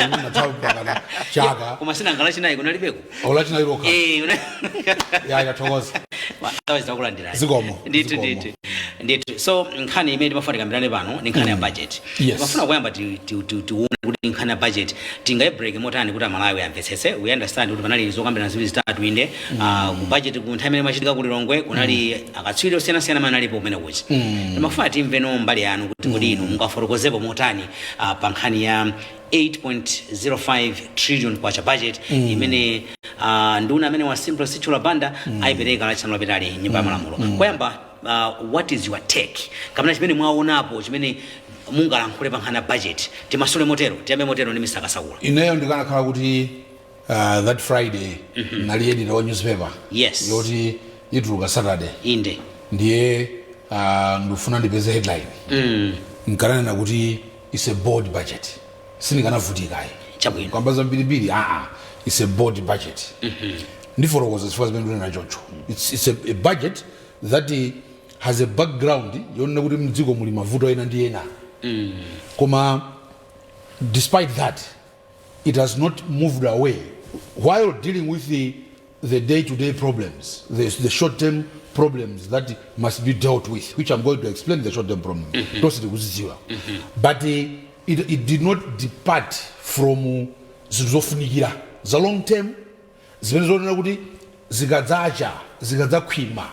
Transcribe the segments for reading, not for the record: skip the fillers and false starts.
Nathawi mpakana chaka. Koma sinanga Lachinayi kunalibeko. Olachinayi lokha. Ya, yathokoza. Takulandirani. Zikomo, Ndithu. zikomo. Ndithu. So nkhani imene timafuna tikambirane pano ndi nkhani ya budget. Timafuna kuyamba tione kuti nkhani ya budget tingayibreak motani kuti Amalawi amvetsetse. We understand kuti panali zokambirana ziwiri zitatu, inde, ku budget ku nthawi imene imachitika ku Lilongwe kunali akatswiri osiyanasiyana amene analipo kumene kuchi. Timafuna timve no mbali yanu kuti kodi inu mungafotokozepo motani pa nkhani ya 8.05 trillion kwacha budget imene nduna amene wa Simplex Chithyola Banda ayipereka Lachisanu lapitali Nyumba ya Malamulo. Koyamba, what is your take kapena chimene mwaonapo chimene mungalankhule pa nkhani ya budget? Timasule motero, tiyambe motero ndi Mr Kasakula. Ineyo ndikanakhala kuti that Friday nali editor wa newspaper yoti ituluka Saturday, ndiye ndikufuna ndipeze headline, nkananena kuti it's a bold budget. Sindikanavutikayi. Kwamba zambirimbiri, aa, it's a bold budget. Ndifotokoza zifukwa zimene ndinena choncho. It's a budget that has a background yonena kuti mdziko muli mavuto ena ndi ena, koma despite that it has not moved away while dealing with the day-to-day problems, the short-term problems that must be dealt with, which I'm going to explain, the short-term problems. Tonse tikuzidziwa. But it did not depart from zinthu zofunikira za long term zimene zonena kuti zikadzacha, zikadzakhwima,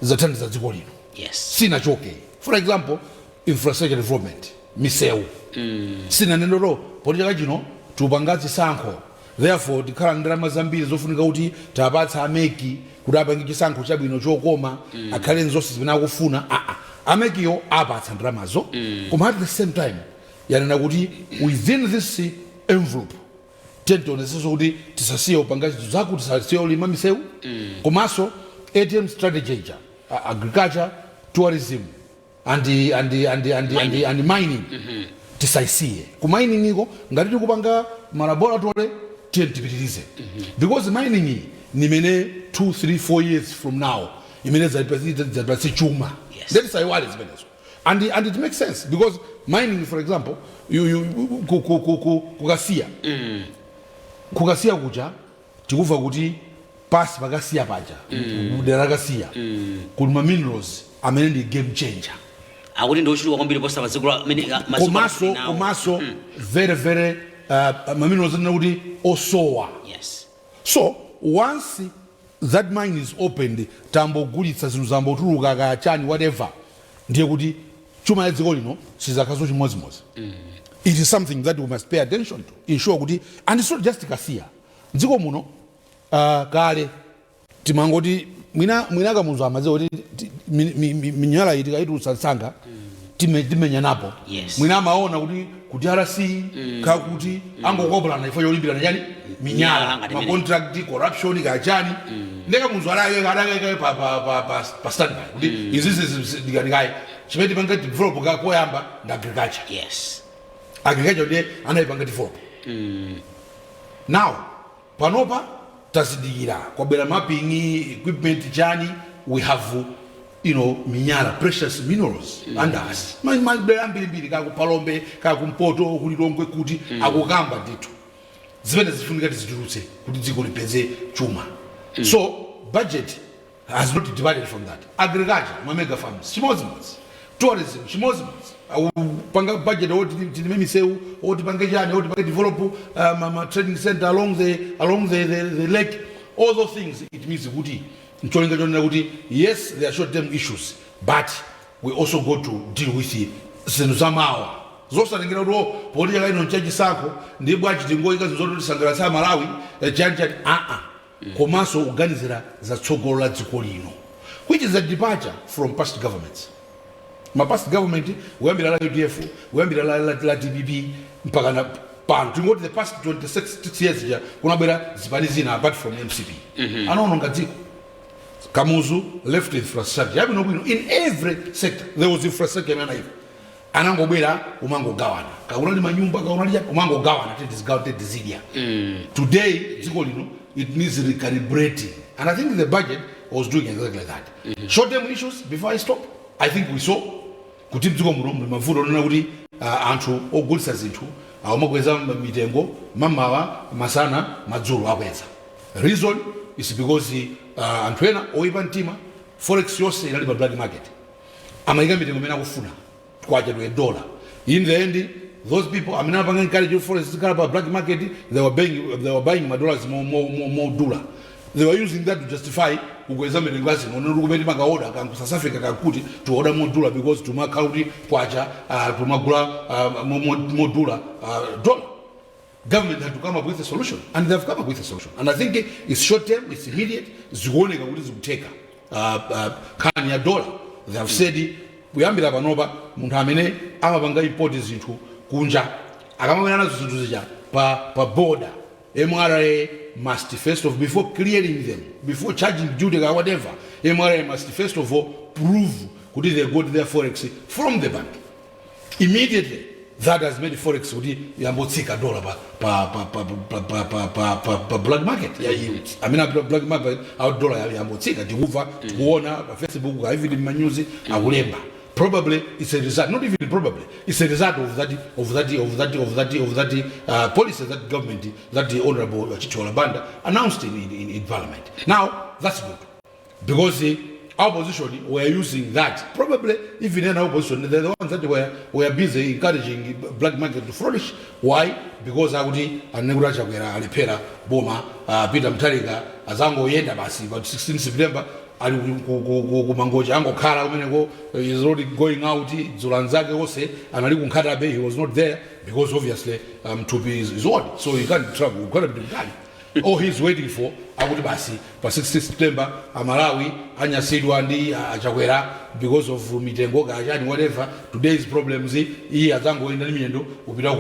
zidzathandiza dziko lino. Sinachoke. For example, infrastructure development, misewu. Sinanenero poti chaka chino tupanga chisankho, therefore tikhala ndalama zambiri zofunika kuti tapatsa a MEC kuti apange chisankho chabwino chokoma, akhale nzonse zimene akufuna. Aa, a MECyo apatsa ndalamazo, koma at the same time yanena kuti within this envelope tentionesenso kuti tisasiye upanga zinthu zaku, tisasiye ulima misewu, komanso ATM strategy ija, agriculture, tourism and mining, tisaisiye. Ku mining iko, ngati tikupanga ma laboratory, tiye tipitirize, because mining iyi nimene 2 3 4 years from now imene zalipatse chuma. Ndeti tisayiwale zimenezo. And it makes sense because mining, for example, you, ku, ku, ku, ku, kukasiya kukasiya kuja tikuva kuti pasi pakasiya paja, dera lakasiya, kuli ma minerals amene ndi game changer. Akuti ndi ochuluka kwambiri posa maziko amene maziko Komanso ali nawo. Komanso very very ma minerals anena kuti osowa. So once that mine is opened, tambogulitsa zinthu, zambotuluka kachani, whatever, ndiye kuti chuma ya dziko lino sizakhaso chimodzimodzi. It is something that we must pay attention to ensure kuti, and it's not just Kasiya, dziko muno kale timangoti mwina Kamuzu amadziwa kuti minyala iyi tikayitulutsa msanga timenyanapo. Mwina amaona kuti ku DRC kakuti angokopolana ifo yolimbirana chani, minyala. Minyala ngati imene. Ma contract, corruption, kachani. Nde Kamuzu adake pa standby kuti izizi ndikatikayi, chimene tipanga develop koyamba ndi agriculture. Agriculture ndiye anayipanga develop. Now panopa tazindikira kwabwera mapping equipment, chani, we have minyala, precious minerals under us. Mabwera ambirimbiri, kakupalombe, kakumpoto, kulilongwe, kuti akukamba ndithu zimene zifunika tizitulutse kuti dziko lipeze chuma. So budget has not departed from that. Agriculture, ma mega farms chimodzimodzi, tourism chimodzimodzi. Panga budget oti tilime misewu, oti pange chani, oti pange develop ma trading center along the lake, all those things. It means kuti ncholinga chonena kuti yes, there are short term issues, but we also got to deal with zinthu zamawa, zosatengera kuti oh, poti chaka ino nchachisankho ndi bwachi tingoyika zinthu zoti tisangalatsa Malawi, chani chani, aa, komanso kuganizira zatsogolo la dziko lino, which is a departure from past governments. Ma past government, kuyambira la UDF, kuyambira la DPP, mpaka na pano tingoti the past 26 years ja kunabwera zipani zina apart from MCP, anaononga dziko. Kamuzu left infrastructure yabwinobwino in every sector. There was infrastructure imene anaiva, anangobwera umangogawana, kakunali manyumba, kakunali chani, umangogawana, tetizigawa, tetizidya. Today dziko lino, it needs recalibrating, and I think the budget was doing exactly that. Short term issues, before I stop, I think we saw kuti mdziko muno muli mavuto onena kuti anthu ogulitsa zinthu Akumakweza mitengo mamawa, masana, madzulo akweza. Reason is because anthu ena oyipa mtima, forex yonse inali pa black market, amayika mitengo imene akufuna, kwacha to a dollar. In the end, those people amene amapanga encourage forex zikhala pa black market, they were buying ma dollars more dollar. They were using that to justify kukweza mitengo ya zinthu. Onena kumene makaoda kanku South Africa kankuti to order more dollar because tumakhala kuti kwacha tumagula more dollar dollar. Government had to come up with a solution, and they've come up with a solution, and I think it's short term, it's immediate. Zikuoneka kuti zikutheka. Nkhani ya dollar, they have said kuyambira panopa munthu amene amapanga import zinthu kunja, akamabwera nazo zinthu zija pa border, MRA must first of, before clearing them, before charging duty or whatever, MRA must first of all prove kuti they got their forex from the bank immediately. That has made forex kuti yambotsika, dollar pa black market. I mean, black market our dollar yambotsika. Tikuva, tikuona pa Facebook, ka even manyuzi akulemba. Probably it's a result, not even probably, it's a result of that policy that government, that the Honorable Chithyola Banda announced in parliament. Now that's good because the opposition were using that. Probably even in opposition, they're the ones that were busy encouraging black market to flourish. Why? Because akuti anekuti Achakwera alephera boma, Peter Mutharika azangoyenda basi pa 16 September ali kumangoja, angokhala kumeneko, is not going out. Dzulo anzake onse anali ku Nkhata Bay, he was not there because obviously thupi is old, so he can't travel, can't be kutali. All he's waiting for, akuti basi pa 16 September Amalawi anyasidwa ndi Achakwera because of mitengo kachani, whatever today's problems, iye adzangoyenda ndi miyendo kupita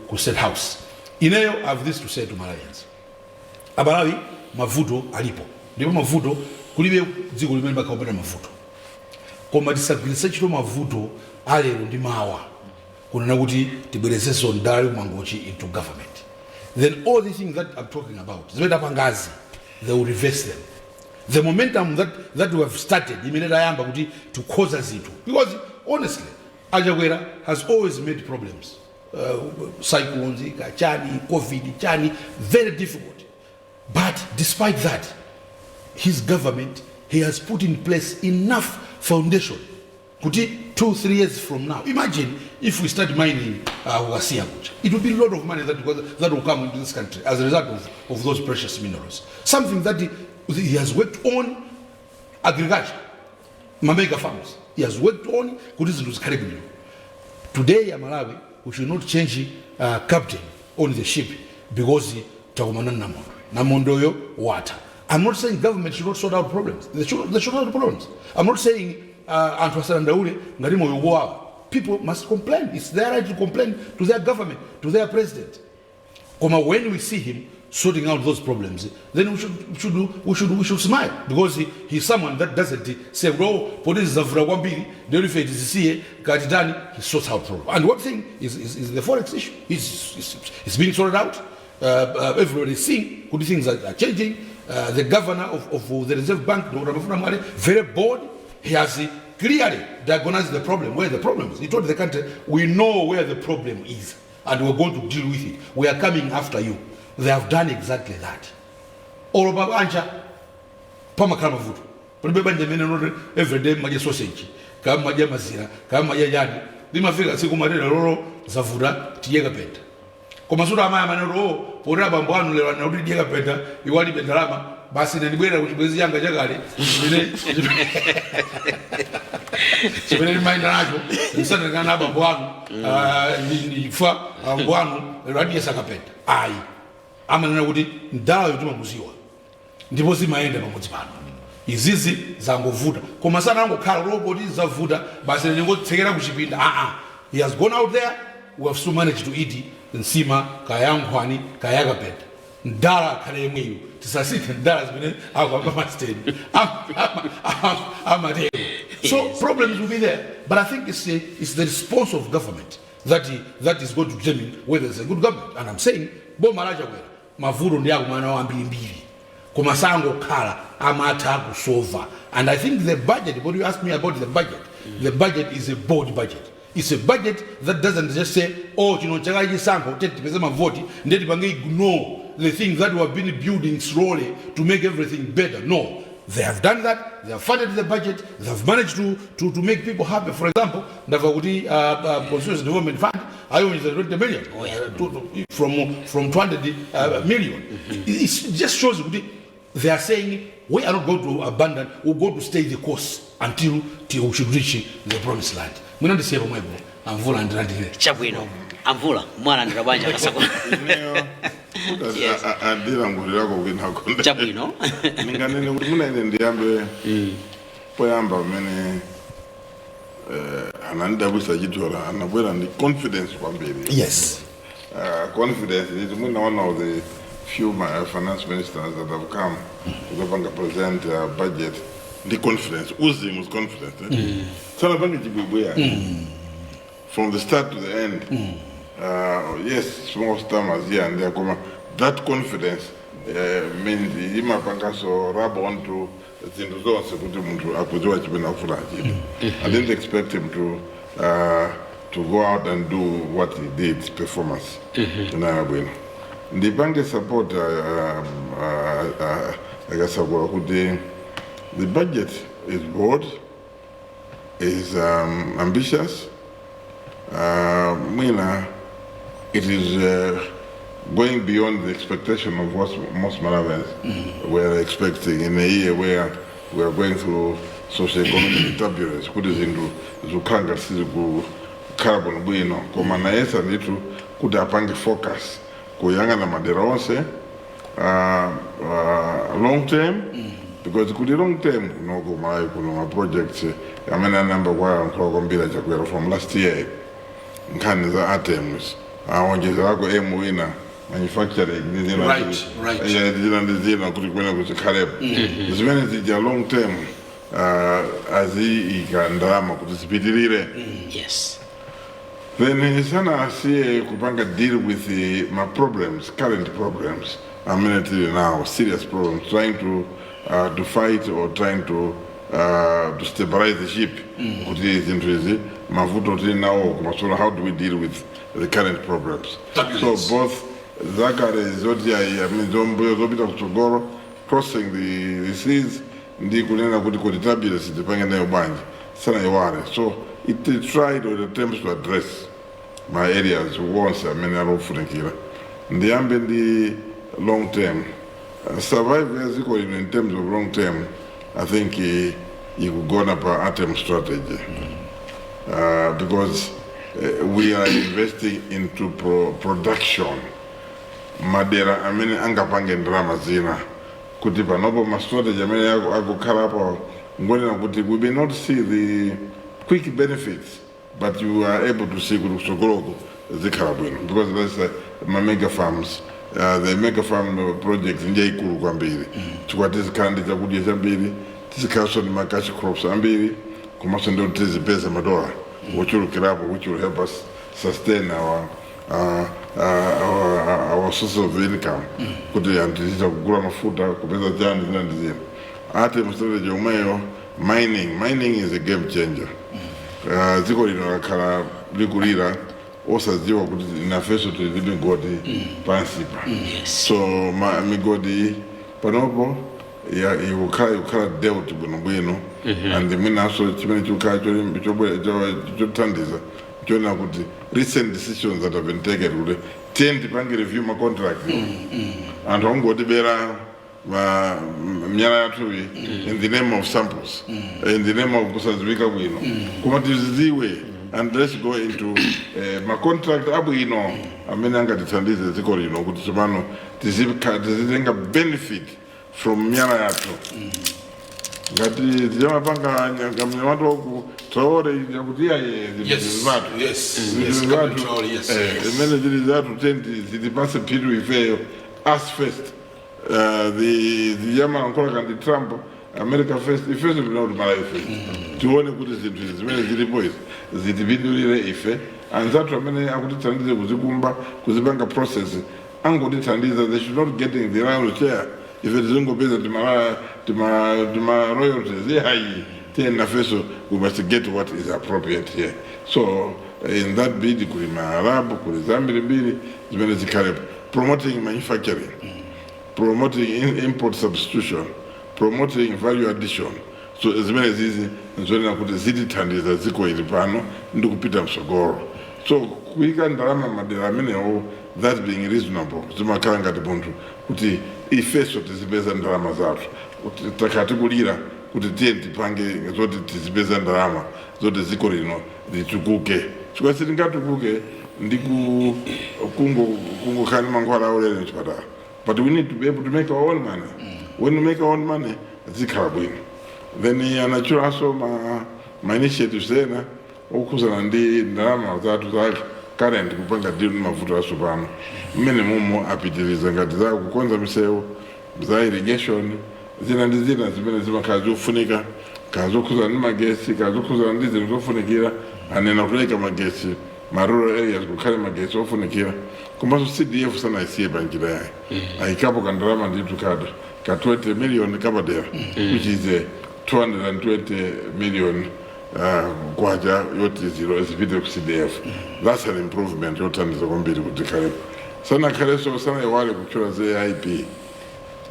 ku State House. Ineyo I have this to say to Malawians: Amalawi, mavuto alipo, ndipo mavuto kulibe dziko limene pakhaopera mavuto, koma tisagwiritse ntchito mavuto alero ndi mawa kunena kuti tibwerezenso ndale kumangochi into government. Then all the things that I'm talking about, zimene tapangazi, they will reverse them. The momentum that we have started, imene tayamba kuti tikhoza zinthu, because honestly Achakwera has always made problems, cyclones kachani, COVID chani, very difficult. But despite that, his government, he has put in place enough foundation kuti 2, 3 years from now, imagine if we start mining Kasiya kuja, it will be a lot of money that will come into this country as a result of those precious minerals, something that he has worked on. Agriculture, ma mega farms, he has worked on kuti zinthu zikhale bwino. Today, Amalawi, we should not change captain on the ship because takumana namondwe, namondweyo watha. I'm not saying government should not sort out problems. They should sort out problems. I'm not saying anthu asadandaule ngati moyo wawo. People must complain. It's their right to complain to their government, to their president. Koma when we see him sorting out those problems, then we should smile because he's someone that doesn't say, "Oh, police zavuta kwambiri, ndiyo ife tizisiye katitani." He sorts out problem. And one thing is the forex issue. It's being sorted out. Everybody is seeing good things are changing. The governor of the Reserve Bank, Dr. Mafuna Mwale, very bold. He has clearly diagnosed the problem, where the problem is. He told the country, "We know where the problem is and we're going to deal with it. We are coming after you." They have done exactly that. Olo pabanja pamakhala mavuto. Palibe banja imene noti everyday madya sausage, kama madya mazira, kama madya chani. Limafika tsiku matera lolo zavuta, tidye kapenta. Koma suti amayi amanena, "Oh, poti abambo anu lero anena kuti tidye kapenta, iwo alibe ndalama, basi ine ndibwerera ku chibwenzi changa chakale chimene ndimayenda nacho ndisanakana abambo anu, chifukwa abambo anu lero adiyesa kapenta." Ayi, amanena kuti ndalayo timamuziwa ndipo zimayenda pamodzi pano. Izizi zangovuta, koma sanangokhala roboti, zavuta basi ningotsekera kuchipinda. Aa, he has gone out there. We have still managed to eat nsima kaya nkhwani kaya kapenta. Ndala akhale yemweyo, tisasinthe ndala zimene akuamba masteni amatero. So problems will be there, but I think it's the response of government that is going to determine whether it's a good government. And I'm saying boma lachakwera mavuto ndi akumana ambirimbiri, koma sangokhala, amatha kusolva. And I think the budget, what you asked me about the budget, the budget is a bold budget. It's a budget that doesn't just say, "Oh, chino chaka chisankho, tipeze mavoti, ndiye tipange ignore the things that we have been building slowly to make everything better." No. They have done that. They have funded the budget. They have managed to make people happy. For example, ndamva kuti Constituency Development Fund ayonjeza 20 million from 200 million. It just shows kuti they are saying, "We are not going to abandon, we're going to stay the course until till we should reach the promised land." Mwina ndisiye pomwepo, Amvula ndilandire. Chabwino. Amvula, mwalandira bwanji Akasakula? Ineyo Yes. andilangulirako kwinako. Chabwino. Ndinganene kuti muna ine ndiyambe poyamba pamene anandidabwisa Chithyola, anabwera ndi confidence kwambiri. Confidence is mwina one of the few finance ministers that have come kuzapanga present budget ndi confidence, oozing with confidence, eh? Sanapange chibwibwi yani from the start to the end. Yes, small stammers here and there, koma that confidence means imapangaso rub onto zinthu zonse kuti munthu akudziwa chimene akufuna achite. I didn't expect him to go out and do what he did. Performance inaya bwino. Ndipange support Akasakula kuti the budget is broad, is ambitious. Mwina it is going beyond the expectation of what most Malawians were expecting in a year where we are going through socio-economic turbulence, kuti zinthu zikukhala ngati sizikukhala bwinobwino, koma nayesa ndithu kuti apange focus kuyang'ana madera onse, long term, because kuti long term kunoko Malawi kuno ma projects amene anayamba kuwayankhula kwambiri Chakwera from last year, nkhani za ATMs, awonjezerako M wina, manufacturing ndi zina yeah, zina ndi zina kuti kumene kuzikhalepo zimene zija long term, aziyika ndalama kuti zipitirire. Then sana asiye kupanga deal with my problems, current problems amene tili now, serious problems, trying to fight or trying to stabilize the ship, kuti zinthu izi, mavuto tili nawo kumasolo, how do we deal with the current problems? Turbulence. So both zakale zoti ayi, I mean, zombuyo zopita kutsogolo, crossing the seas, ndi kunena kuti turbulence tipange nayo bwanji, sanayiwale. So it tried or it attempts to address my areas wonse amene alofunikira. Ndiyambe ndi long term. Survival ya dziko lino in terms of long term, I think ikugona pa ATM strategy, because we are investing into production, madera amene angapange ndalama zina, kuti panopo ma strategy amene akukhalapo ngonena kuti we may not see the quick benefits, but you are able to see kuti kutsogoloko zikhala bwino, because that's ma mega farms. The mega farm project ndiye ikulu kwambiri, chifukwa tizikhala ndi chakudya chambiri, tizikhalanso ndi ma cash crops ambiri, komanso ndi kuti tizipeza madola wochulukirapo, which will help us sustain our source of income, kuti anthu tizicha kugula mafuta, kupeza chani, zina ndi zina. ATM strategy yomweyo, mining. Mining is a game changer. Dziko lino lakhala likulira osadziwa kuti nafenso tili ndi migodi pansipa. So migodi panopo ikukhala dealt bwinobwino, and mwinanso chimene chikukhala chothandiza chonena kuti recent decisions that have been taken kuti tiye tipange review ma contract. Anthu angotibera miyala yathuyi in the name of samples, in the name of kusadziwika bwino, koma tizidziwe and let's go into ma contract abwino amene angatithandize dziko lino kuti tsopano tizitenga benefit from miyala yathu, ngati ziyamapanga kamnyamato ku Traore yakuti iyaye zathu Captain Traore, yes. Zimene zili zathu tendi zitipase phindu ifeyo, us first. The yamalankhula kandi Trump, "America first", ifenso tina kuti Malawi first. Tione kuti zinthu izi zimene zilipo izi zitipindulire ife. Anzathu amene akutithandize kuzikumba, kuzipanga process, angotithandiza. They should not getting the lion's share, ife tizingopeza tima royalties. Ihayi, tiye nafenso we must get what is appropriate here. So In that bid kuli maarabu, kuli zambirimbiri zimene zikhalepo. Promoting manufacturing, promoting import substitution, promoting value addition. So zimene zizi nzonena kuti zitithandiza dziko ili pano ndi kupita msogolo. So kuyika ndalama madera amenewo, that being reasonable, zimakhala ngati munthu kuti ifeso tizipeza ndalama zathu. Kuti takhala tikulira kuti tiye tipange zoti tizipeza ndalama zoti dziko lino litukuke, chifukwa sitingatukuke ndi kungokhala ndi mankhwala aulere mchipatala, but we need to be able to make our own money. When we make our own money, zikhala bwino. Then anachulanso ma initiatives ena okhuzana ndi ndalama zathu za current, kupanga deal ndi mavuto atsopano mmene mumo apitiriza, ngati za kukonza misewu, za irrigation, zina ndi zina zimene zimakhala zofunika, kaya zokhuzana ndi magesi, kaya zokhuzana ndi zinthu zofunikira. Anena kutayika magesi ma rural areas, kukhale magesi ofunikira. Komanso CDF sanayisiye panjira yayi, ayikapo kandalama ndithu ka 20 million kapadera, which is a 220 million kwacha yoti ziro zipite ku CDF. That's an improvement yothandiza kwambiri kuti ikhalepo. Sanakhalenso sanayiwale kutchula za AIP,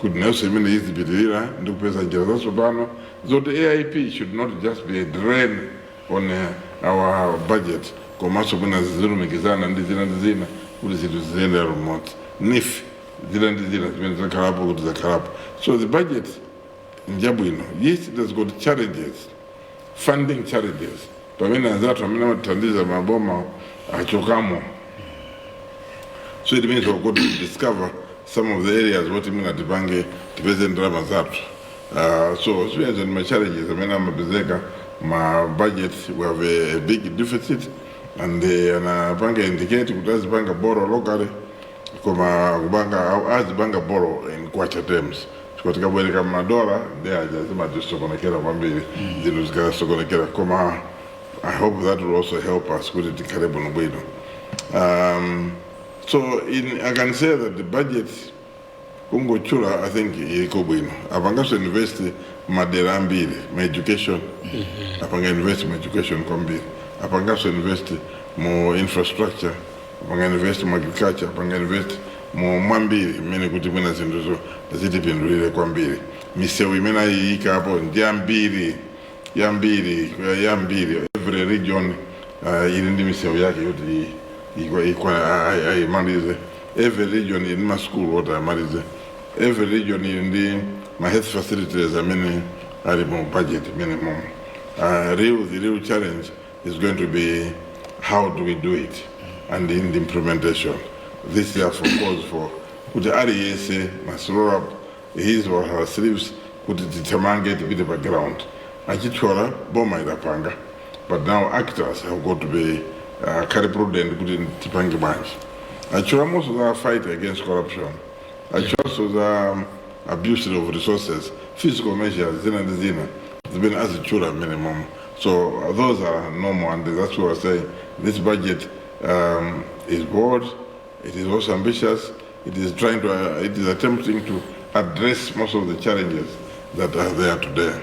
kuti nayonso imene izipitirira ndi kupeza njira zatsopano zoti AIP should not just be a drain on our budget, komanso mwina zilumikizana ndi zina ndi zina kuti zinthu ziziyendera limodzi. NEEF, zina ndi zina zimene zakhalapo kuti zakhalapo. So the budget njabwino. Yes, it has got challenges, funding challenges, pamene anzathu amene amatithandiza maboma achokamo. So it means we've got to discover some of the areas what mwina tipange tipeze ndalama zathu. So zimenezo ndi ma challenges amene amapezeka ma budget. We have a big deficit and anapanga indicate kuti azipanga borrow locally, koma kupanga azipanga borrow in kwacha terms, chifukwa tikabwereka madola ndi aja zimatisokonekera kwambiri, zinthu zikasokonekera. Koma I hope that will also help us kuti tikhale bwinobwino. So I can say that the budget, kungochula, I think iliko bwino. Apanganso invest madera ambiri, ma education, apanga invest mu education kwambiri, apanganso invest mu infrastructure, apanga invest mu agriculture, apanga invest mu mwambiri mmene kuti mwina zinthuzo zitipindulire kwambiri. Misewu imene ayiyika apo ndi ambiri, yambiri, yambiri. Every region ili ndi misewu yake yoti ayimalize. Every region ili ndi masukulu oti ayimalize. Every region ili ndi ma health facilities amene ali mu budget imene momo. The real challenge is going to be how do we do it and in the implementation. This therefore calls for kuti aliyense must roll up his or her sleeves kuti tithamange tipite pa ground. Achithyola boma idapanga, but now actors have got to be akhale prudent kuti tipange bwanji. Achulamonso za fight against corruption, achulanso za abuse of resources, fiscal measures, zina ndi zina zimene azitchula mmene momo. So those are normal and that's what we're saying. This budget is broad, it is also ambitious, it is attempting to address most of the challenges that are there today.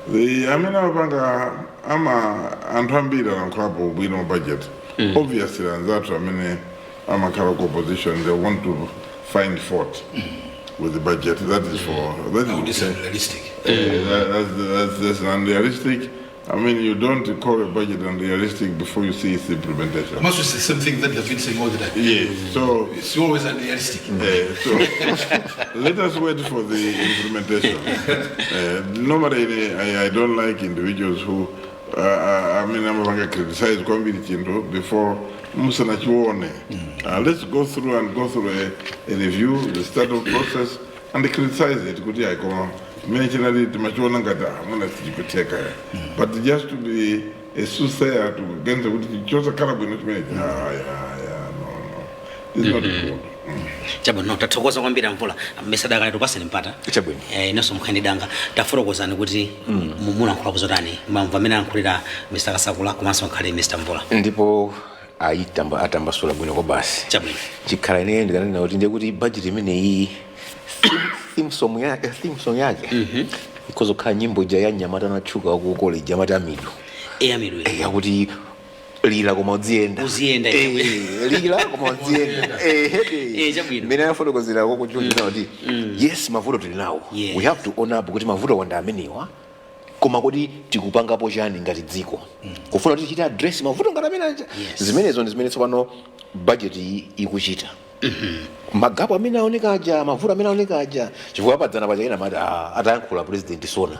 The amene amapanga ama anthu ambiri alankhulapo bwino budget. Obviously anzathu amene amakhala ku opposition, they want to find fault with the budget. That Now, is this is unrealistic. That's unrealistic. I mean, you don't call a budget unrealistic before you see its implementation. Must be the same thing that they've been saying all the time. Yes. So It's always unrealistic. So let us wait for the implementation. Normally, I don't like individuals who, I mean, I'm going to criticize kwambiri chinthu before musanachione. Let's go through and go through a review, the start of process, and criticize it. Kuti aikoma mmene chinali timachiona ngati ah, mwina sichikutheka. But just to be a soothsayer to kugenza kuti chosakhala bwino chimenechi, ah, yeah, no, it's not good. Chabwino, tathokoza kwambiri Mvula. Mesadakale tupaseni mpata. Chabwino. Inenso mkhandidanga tafotokozani kuti mulankhula kuzotani mamvu amene alankhulira Mr Kasakula komanso nkhale Mr Mvula. Ndipo ayitamba atambasula bwino kwa basi. Chabwino. Chikhala ine ndikanena kuti ndiye kuti budget imeneyi theme song yake ikhoza kukhala nyimbo ija ya nyamata anatchuka waku college amati Amidu. Eyamidwe. Yakuti Lila koma udziyenda. Uziyenda. Lila koma udziyenda. Eh, chabwino. Mmene anafotokozera kuchulukira kuti yes, mavuto tili nawo. We have to own up kuti mavuto wanda amenewa, koma kodi tikupangapo chani ngati dziko kufuna kuti tichite address mavuto ngati amene aja? Zimenezo ndi zimene tsopano budget iyi ikuchita, ma gap amene aoneka aja, mavuto amene aoneka aja, chifukwa padzana paja ena amati, "Ah, atayankhula President SONA,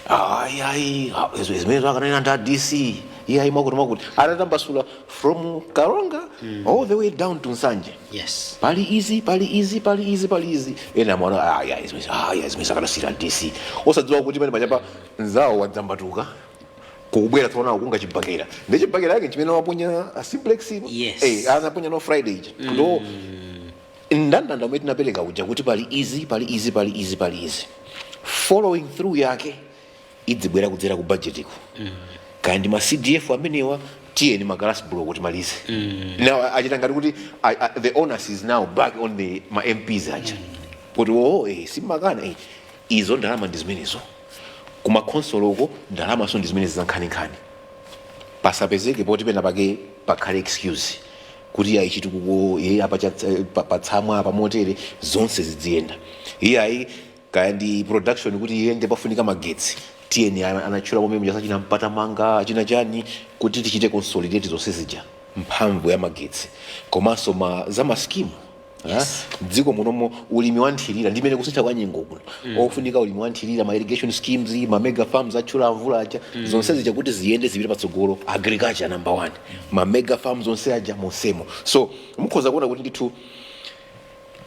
ayi ayi, ah, izo zimenezo akanena ndi a DC, iye ayi, mwakuti mwakuti," atatambasula from Karonga all the way down to Nsanje, pali izi, pali izi, pali izi, pali izi. Ena amaona, "Aya, zimene, aya, zimene akanasira DC," osadziwa kuti pamene pachapa nzawo wadzambatuka kubwera tsopano akunga chibakera, ndi chibakera yake chimene waponya a Simplex. Anaponya no Friday ija kuti ndandanda umene tinapereka uja kuti pali izi, pali izi, pali izi, pali izi, following through yake idzibwera kudzera ku budget iko. Kaya ndi ma CDF amenewa, tiyeni ma glass block kuti malize. Now achita ngati kuti the onus is now back on the ma MPs aja kuti oh, simmakana, izo ndalama ndi zimenezo. Kuma khonsolo ndalama so ndi zimenezi za nkhaninkhani. Pasapezeke poti pena pake pakhale excuse kuti ayi, chitukuko ye apa patsamwa apa motere, zonse zidziyenda. Iye ayi, kaya ndi production kuti iyende pafunika magetsi, tiyeni anatchula pomwe muja china Mpatamanga, china chani, kuti tichite consolidate zonse zija, mphamvu ya magetsi komanso za ma scheme. Dziko munomo ulimi wa nthirira ndimene kusintha kwa nyengo kuno, ofunika ulimi wa nthirira, ma irrigation schemes, ma mega farms atchula amvula aja, zonse zija kuti ziyende zipite patsogolo. Agriculture number one, ma mega farms onse aja monsemo. So mukhoza kuona kuti ndithu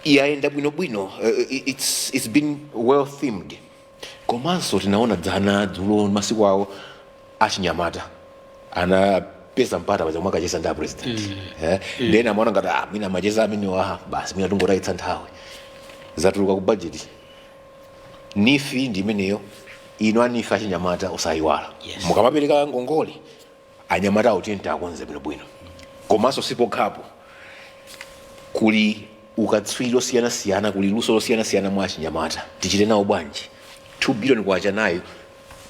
yayenda bwinobwino. It's been well themed. Komanso tinaona dzana, dzulo, masiku awo achinyamata anapeza mpata paja kumakacheza ndi a President. Then amaona ngati, ah, mwina amacheza amenewa basi, mwina tungotayitsa nthawi. Zatuluka ku budget, NEEF ndi imeneyo. Ino a NEEF, achinyamata usayiwala. Mukamapereka ngongole, anyamata awo tiyeni akonze bwinobwino. Komanso sipokhapo, kuli ukatswiri osiyanasiyana, kuli luso losiyanasiyana mwa achinyamata. Tichite nawo bwanji? 2 billion kwacha nayo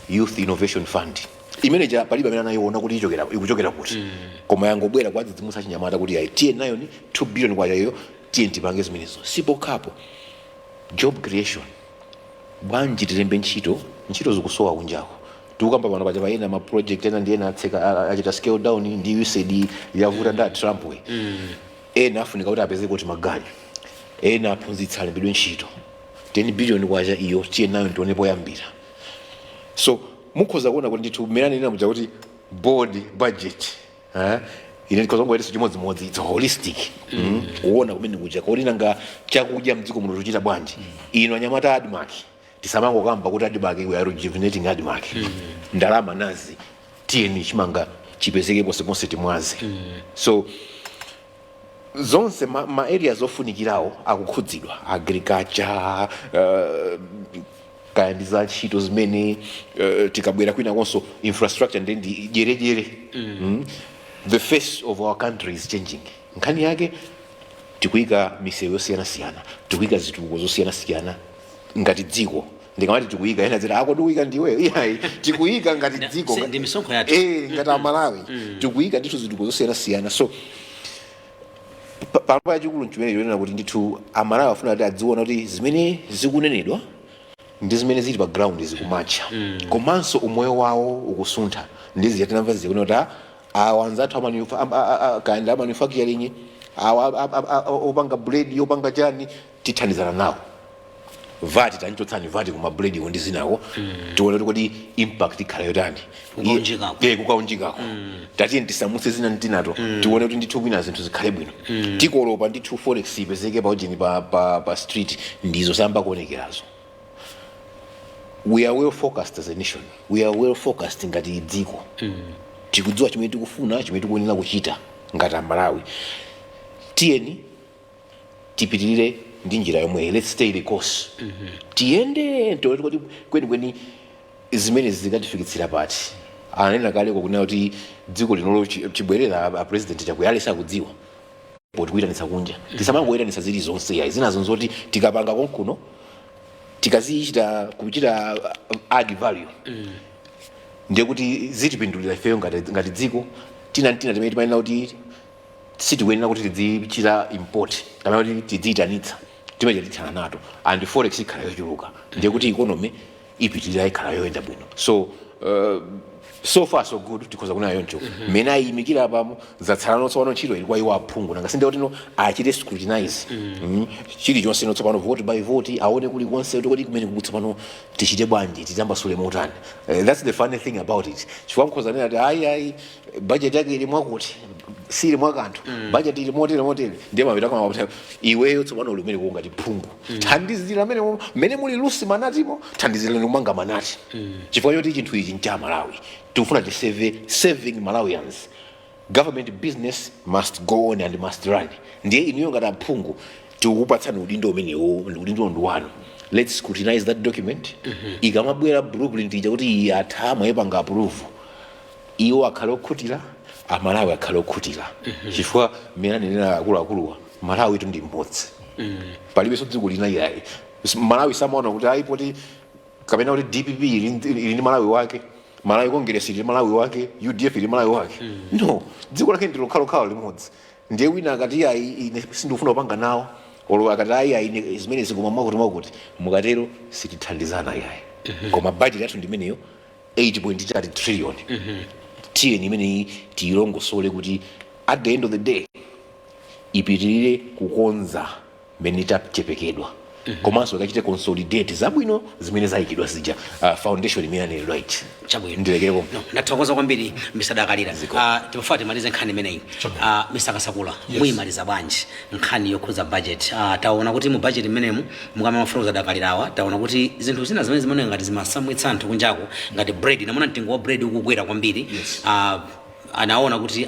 Youth Innovation Fund imene ja palibe amene anayiona kuti ichokera, ikuchokera kuti, koma yangobwera kwadzidzimutsa achinyamata kuti ayi, tiye nayo ni 2 billion kwacha iyo, tiye tipange zimenezo. Sipokhapo, job creation. Bwanji tilembe ntchito? Ntchito zikusowa kunjako. Tikukamba pano paja paena ma project ena ndi ena atseka, achita scale down ndi USAID yavuta nda Trump we. Ena afunika kuti apeze kuti maganyu, ena aphunzitsa alembedwe ntchito. 10 billion kwacha iyo, tiye nayo tione poyambira. So mukhoza kuona kuti ndithu mmene anenera muja kuti board budget, eh? Ine ndikhoza kungoyereso chimodzimodzi, it's holistic. Kuona kumene kuja kodi nanga chakudya mdziko muno tuchita bwanji? Ino anyamata ADMARC, tisamangokamba kuti ADMARC, we are rejuvenating ADMARC. Ndalama nazi, tiyeni chimanga chipezeke ponseponse, timwaze. So zonse ma areas ofunikirawo akukhudzidwa, agriculture, kaya ndi za ntchito zimene, tikabwera kwinakonso infrastructure ndi ndi dyerejere. The face of our country is changing. Nkhani yake tikuyika misewu yosiyanasiyana, tikuyika zitukuko zosiyanasiyana ngati dziko. Ndikamati tikuyika, ena ziti ako tikuyika ndiwe. Iyayi, tikuyika ngati dziko. Ndi misonkho yathu. Ngati Amalawi tikuyika ndithu zitukuko zosiyanasiyana. So panopa yachikulu nchimene chonena kuti ndithu Amalawi afuna kuti adziona kuti zimene zikunenedwa ndi zimene zili pa ground zikumatcha, komanso umoyo wawo ukusuntha. Ndi zija tinamva zija kunena kuti awa anzathu kaya manufacturing, awa opanga bread, opanga chani, tithandizana nawo. VAT tanchotsani, VAT kuma bread ndi zinako, tione kuti kodi impact ikhala yotani. Kukaunjikako. Kukaunjikako. Tatiye tisamutse zina ntinato, tione kuti ndithu kwina zinthu zikhale bwino. Tikolopa ndithu, forex ipezeke paujeni pa street, ndizo samba kuonekerazo. We are well focused as a nation, we are well focused ngati dziko. Tikudziwa chimene tikufuna, chimene tikuyenera kuchita ngati Amalawi. Tiyeni tipitirire ndi njira yomweyi, let's stay the course. Tiyende, tione kuti kwenikweni zimene zikatifikitsira pati. Ananena kaleko kunena kuti dziko linolo chibwerera a President Chakwera ali sakudziwa poti kuyitanitsa kunja, tisamangoyitanitsa zilizonse yayi. Zinazo nzoti tikapanga konkuno, tikazichita kuchita add value, ndiye kuti zitipindulira ifeyo ngati dziko. Tina ntina timene timayenera kuti sitikuyenera kuti tidzichita import kapena kuti tidziyitanitsa, timeja tithana nato, and forex ikhala yochuluka, ndiye kuti economy ipitirira, ikhala yoyenda bwino. So so far so good, tikhoza kunena yoncho. Mmene ayimikira pamo, zatsala tsopano ntchito ili kwa iwo aphungu. Nanga sinde kuti no achite scrutinize chilichonse no tsopano, vote by vote, aone kulikonse kuti kumene kukutsopano tichite bwanji, titambasule motani. That's the funny thing about it, chifukwa mkhoza nena kuti ayi, ayi, budget yake ili mwakuti, sili mwakanthu, budget ili motere motere, ndiye mapita kama kuti iweyo tsopano uli umene ngati phungu, thandizira mmene mmene muli lusi manatimo, thandizira kumanga manati, chifukwa choti chinthu ichi ncha Malawi. Tikufuna tisave, saving Malawians. Government business must go on and must run. Ndiye inuyo ngati aphungu tikukupatsani udindo umenewo, udindo ndi wanu. Let's scrutinize that document. Ikamabwera blueprint ija kuti iyi atha, mwayipanga approve, iwo akhale okhutira, Amalawi akhale okhutira, chifukwa mmene anenera akuluakuluwa, Malawi tu ndi mmodzi, palibenso dziko lina iyayi. Malawi samaona kuti ayi poti kapena kuti DPP ili ndi Malawi wake, Malawi Congress ili Malawi wake, UDF ili Malawi wake. No, dziko lake ndi lokhalokhala limodzi. Ndiye wina akati ayi, ine sindikufuna kupanga nawo, olo akati ayi, ayi, ine zimene zikoma mwakuti mwakuti, mukatero sitithandizana iyayi. Koma budget yathu ndimeneyo, 8.3 trillion. Tiyeni imeneyi tiyilongosole kuti at the end of the day ipitirire kukonza mmene tachepekedwa, komanso ikachite consolidate zabwino zimene zayikidwa zija, foundation imene anenedwa ichi. Chabwino. Ndilekerepo. No, ndathokoza kwambiri, Mr Dakalira. Timafuna timalize nkhani imeneyi. Mr Kasakula, muyimaliza bwanji nkhani yokhudza budget? Taona kuti mu budget imenemu mukama mafuta Dakalirawa, taona kuti zinthu zina zimene zimaoneka ngati zimasamwitsa anthu kunjako, ngati bread, namona mtengo wa bread ukukwera kwambiri. Anaona kuti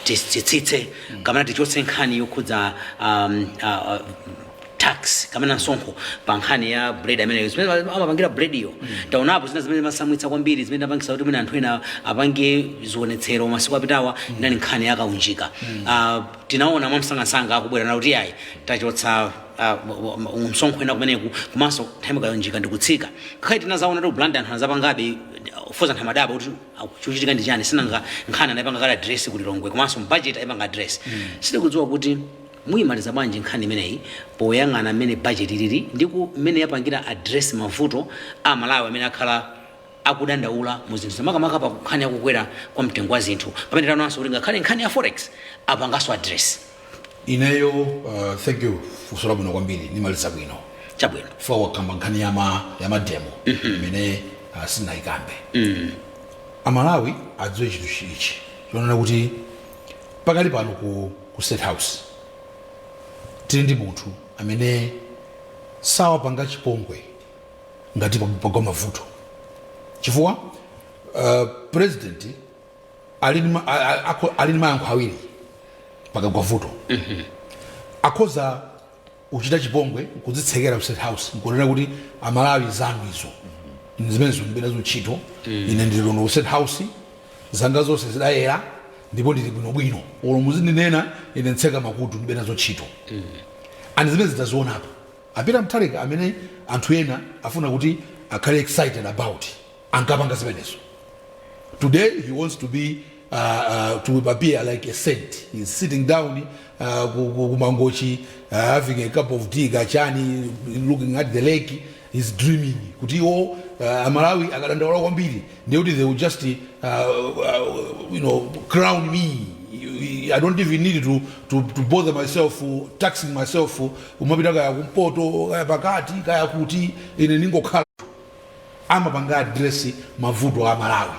titsitse kapena tichotse nkhani yokhudza tax kapena msonkho pa nkhani ya bread ameneyo, zimene amapangira bread iyo. Taonapo zina zimene zimasamwitsa kwambiri, zimene apangisa kuti mwina anthu ena apange zionetsero masiku apitawa, inali nkhani yakaunjika. Tinaona mwamsangasanga akubwera na kuti ayi, tachotsa msonkho ena kumeneku, komanso nthawi kaunjika ndikutsika. Ngakhale tinazaona kuti Blantyre anthu anazapangabe fuza, anthu amadaba kuti chikuchitika ndi chani, sinanga nkhani anayipanga kale address ku Lilongwe, komanso budget ayipanga address. Sitikudziwa kuti muyimaliza bwanji nkhani imeneyi poyang'ana mmene budget ilili ndi ku mmene yapangira address mavuto a Malawi amene akhala akudandaula mu zinthu, makamaka pa nkhani yakukwera kwa mtengo wa zinthu, pamene taonanso kuti ngakhale nkhani ya forex apanganso address. Ineyo, thank you, funso labwino kwambiri, nimaliza bwino. Chabwino. Fa wakamba nkhani ya mademo imene sinayikambe. Amalawi adziwe chinthu ichi chonena kuti pakali pano ku State House tili ndi munthu amene sawapanga chipongwe ngati pagwa mavuto, chifukwa president ali ndi ali ndi mayankho awiri pakagwa vuto. Akhoza kuchita chipongwe, kudzitsekera ku State House, nkunena kuti Amalawi, zanu izo zimene zimbe nazo ntchito, ine ndili kuno ku State House, zanga zonse zidayera ndipo ndili bwinobwino, olo muzindinena ine ntseka makutu, ndibe nazo ntchito. And zimene zidazionapo a Peter Mutharika, amene anthu ena afuna kuti akhale excited about, ankapanga zimenezo. Today he wants to be to appear like a saint. He's sitting down ku Mangochi, having a cup of tea, kachani, looking at the lake. He's dreaming kuti iwo, Amalawi akadandaula kwambiri, ndiye kuti they will just crown me. I don't even need to bother myself, taxing myself, umapita kaya kumpoto, kaya pakati, kaya kuti, ine ningokhala. Amapanga address mavuto a Malawi.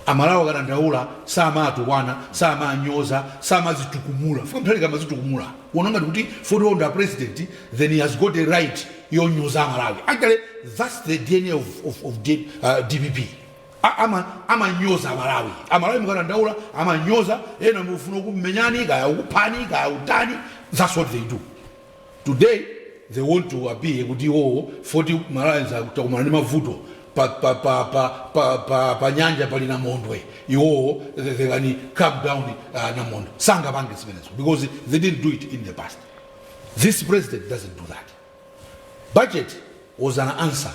Amalawi akadandaula samatukwana, samanyoza, samazitukumula. Fika Mutharika amazitukumula kuona ngati kuti poti nda president, then he has got a right yonyoza Amalawi. Actually, that's the DNA of DPP. Amanyoza Amalawi. Amalawi mukadandaula amanyoza, ena mufuna kumenyani, kaya ukuphani, kaya utani. That's what they do. Today they want to appear kuti iwowo 40 Malawians takumana ndi mavuto pa nyanja pali namondwe, iwowo they can calm down namondwe. Sangapange zimenezo because they didn't do it in the past. This president doesn't do that. Budget was an answer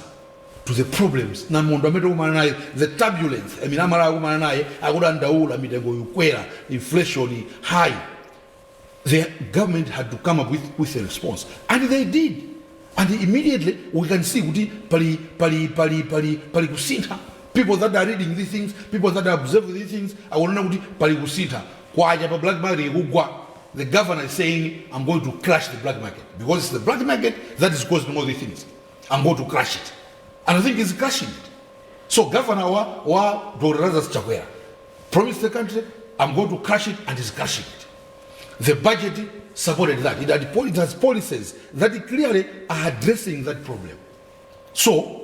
to to the problems namondwe amene tikumana naye, the turbulence amene Amalawi akumana naye, akudandaula mitengo ikukwera, inflation high. The government had to come up with a response, and they did, and immediately we can see kuti pali kusintha. People that are reading these things, people that are observing these things, akuona kuti pali kusintha. Kwacha pa black market ikugwa. The governor is saying, "I'm going to crash the black market because it's the black market that is causing all these things. I'm going to crash it." And I think he's crashing it. So governor wa Dr. Lazarus Chakwera promised the country, "I'm going to crash it," and he's crashing it. The budget supported that. It has policies that clearly are addressing that problem. So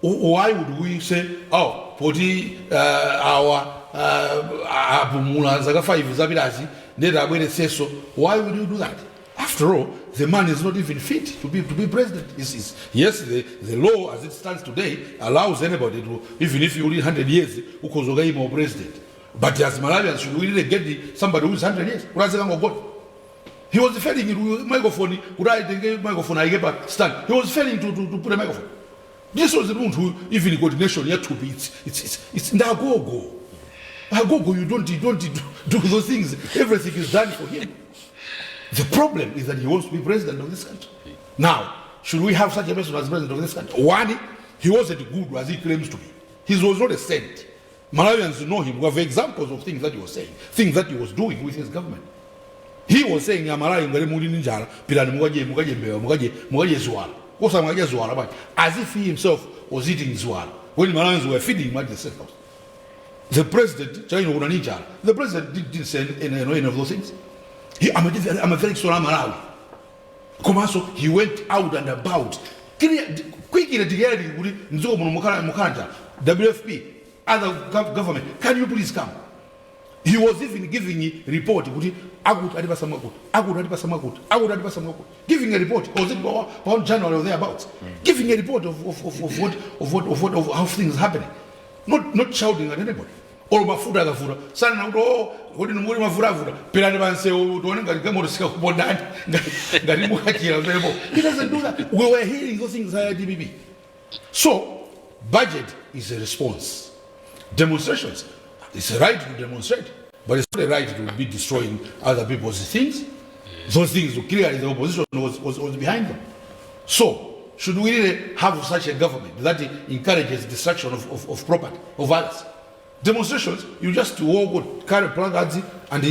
why would we say, "Oh, poti our apumula zaka 5 zapitazi, ndeti abweretsenso"? Why would you do that? After all, the man is not even fit to be president. Yes, the law as it stands today allows anybody to, even if you only 100 years, ukhoza kukayima president. But as Malawians, should we really get somebody who is 100 years? Kuti he was failing to microphone, kuti aitenge microphone aike pa stand. He was failing to put a microphone. This was the munthu, even coordination yathupi, it's ndagogo. Agogo, you don't do those things. Everything is done for him. The problem is that he wants to be president of this country. Now, should we have such a person as president of this country? One, he wasn't good as he claims to be. He was not a saint. Malawians know him. We have examples of things that he was saying, things that he was doing with his government. He was saying, "Amalawi, ngati muli ndi njala, pitani mukadye mbewa, mukadye ziwala." Kosa mukadye ziwala bwanji? As if he himself was eating ziwala when Malawians were feeding him at the State House. The president, china kuna ndi njala. The president didn't say any of those things. I'm a very sorry Malawi. Komanso he went out and about. Quickly declaring kuti mdziko muno mukhala njala. WFP, other government, can you please come? He was even giving report kuti akuti atipasa mwakuti, akuti atipasa mwakuti, akuti atipasa mwakuti. Giving a report, was it on January or thereabouts? Giving a report of what of how things happening. Not shouting at anybody. Or mafuta akavuta sana kuti, "Oh, kodi muli mafuta avuta, pitani pansewu tione ngati galimoto sikakupondani ngati mukachira pamenepo." He doesn't do that. We were hearing those things at DPP. So budget is a response. Demonstrations, it's a right to demonstrate, but it's not a right to be destroying other people's things. Those things, clearly the opposition was behind them. So should we really have such a government that encourages destruction of property of others? Demonstrations, you just walk or carry placards and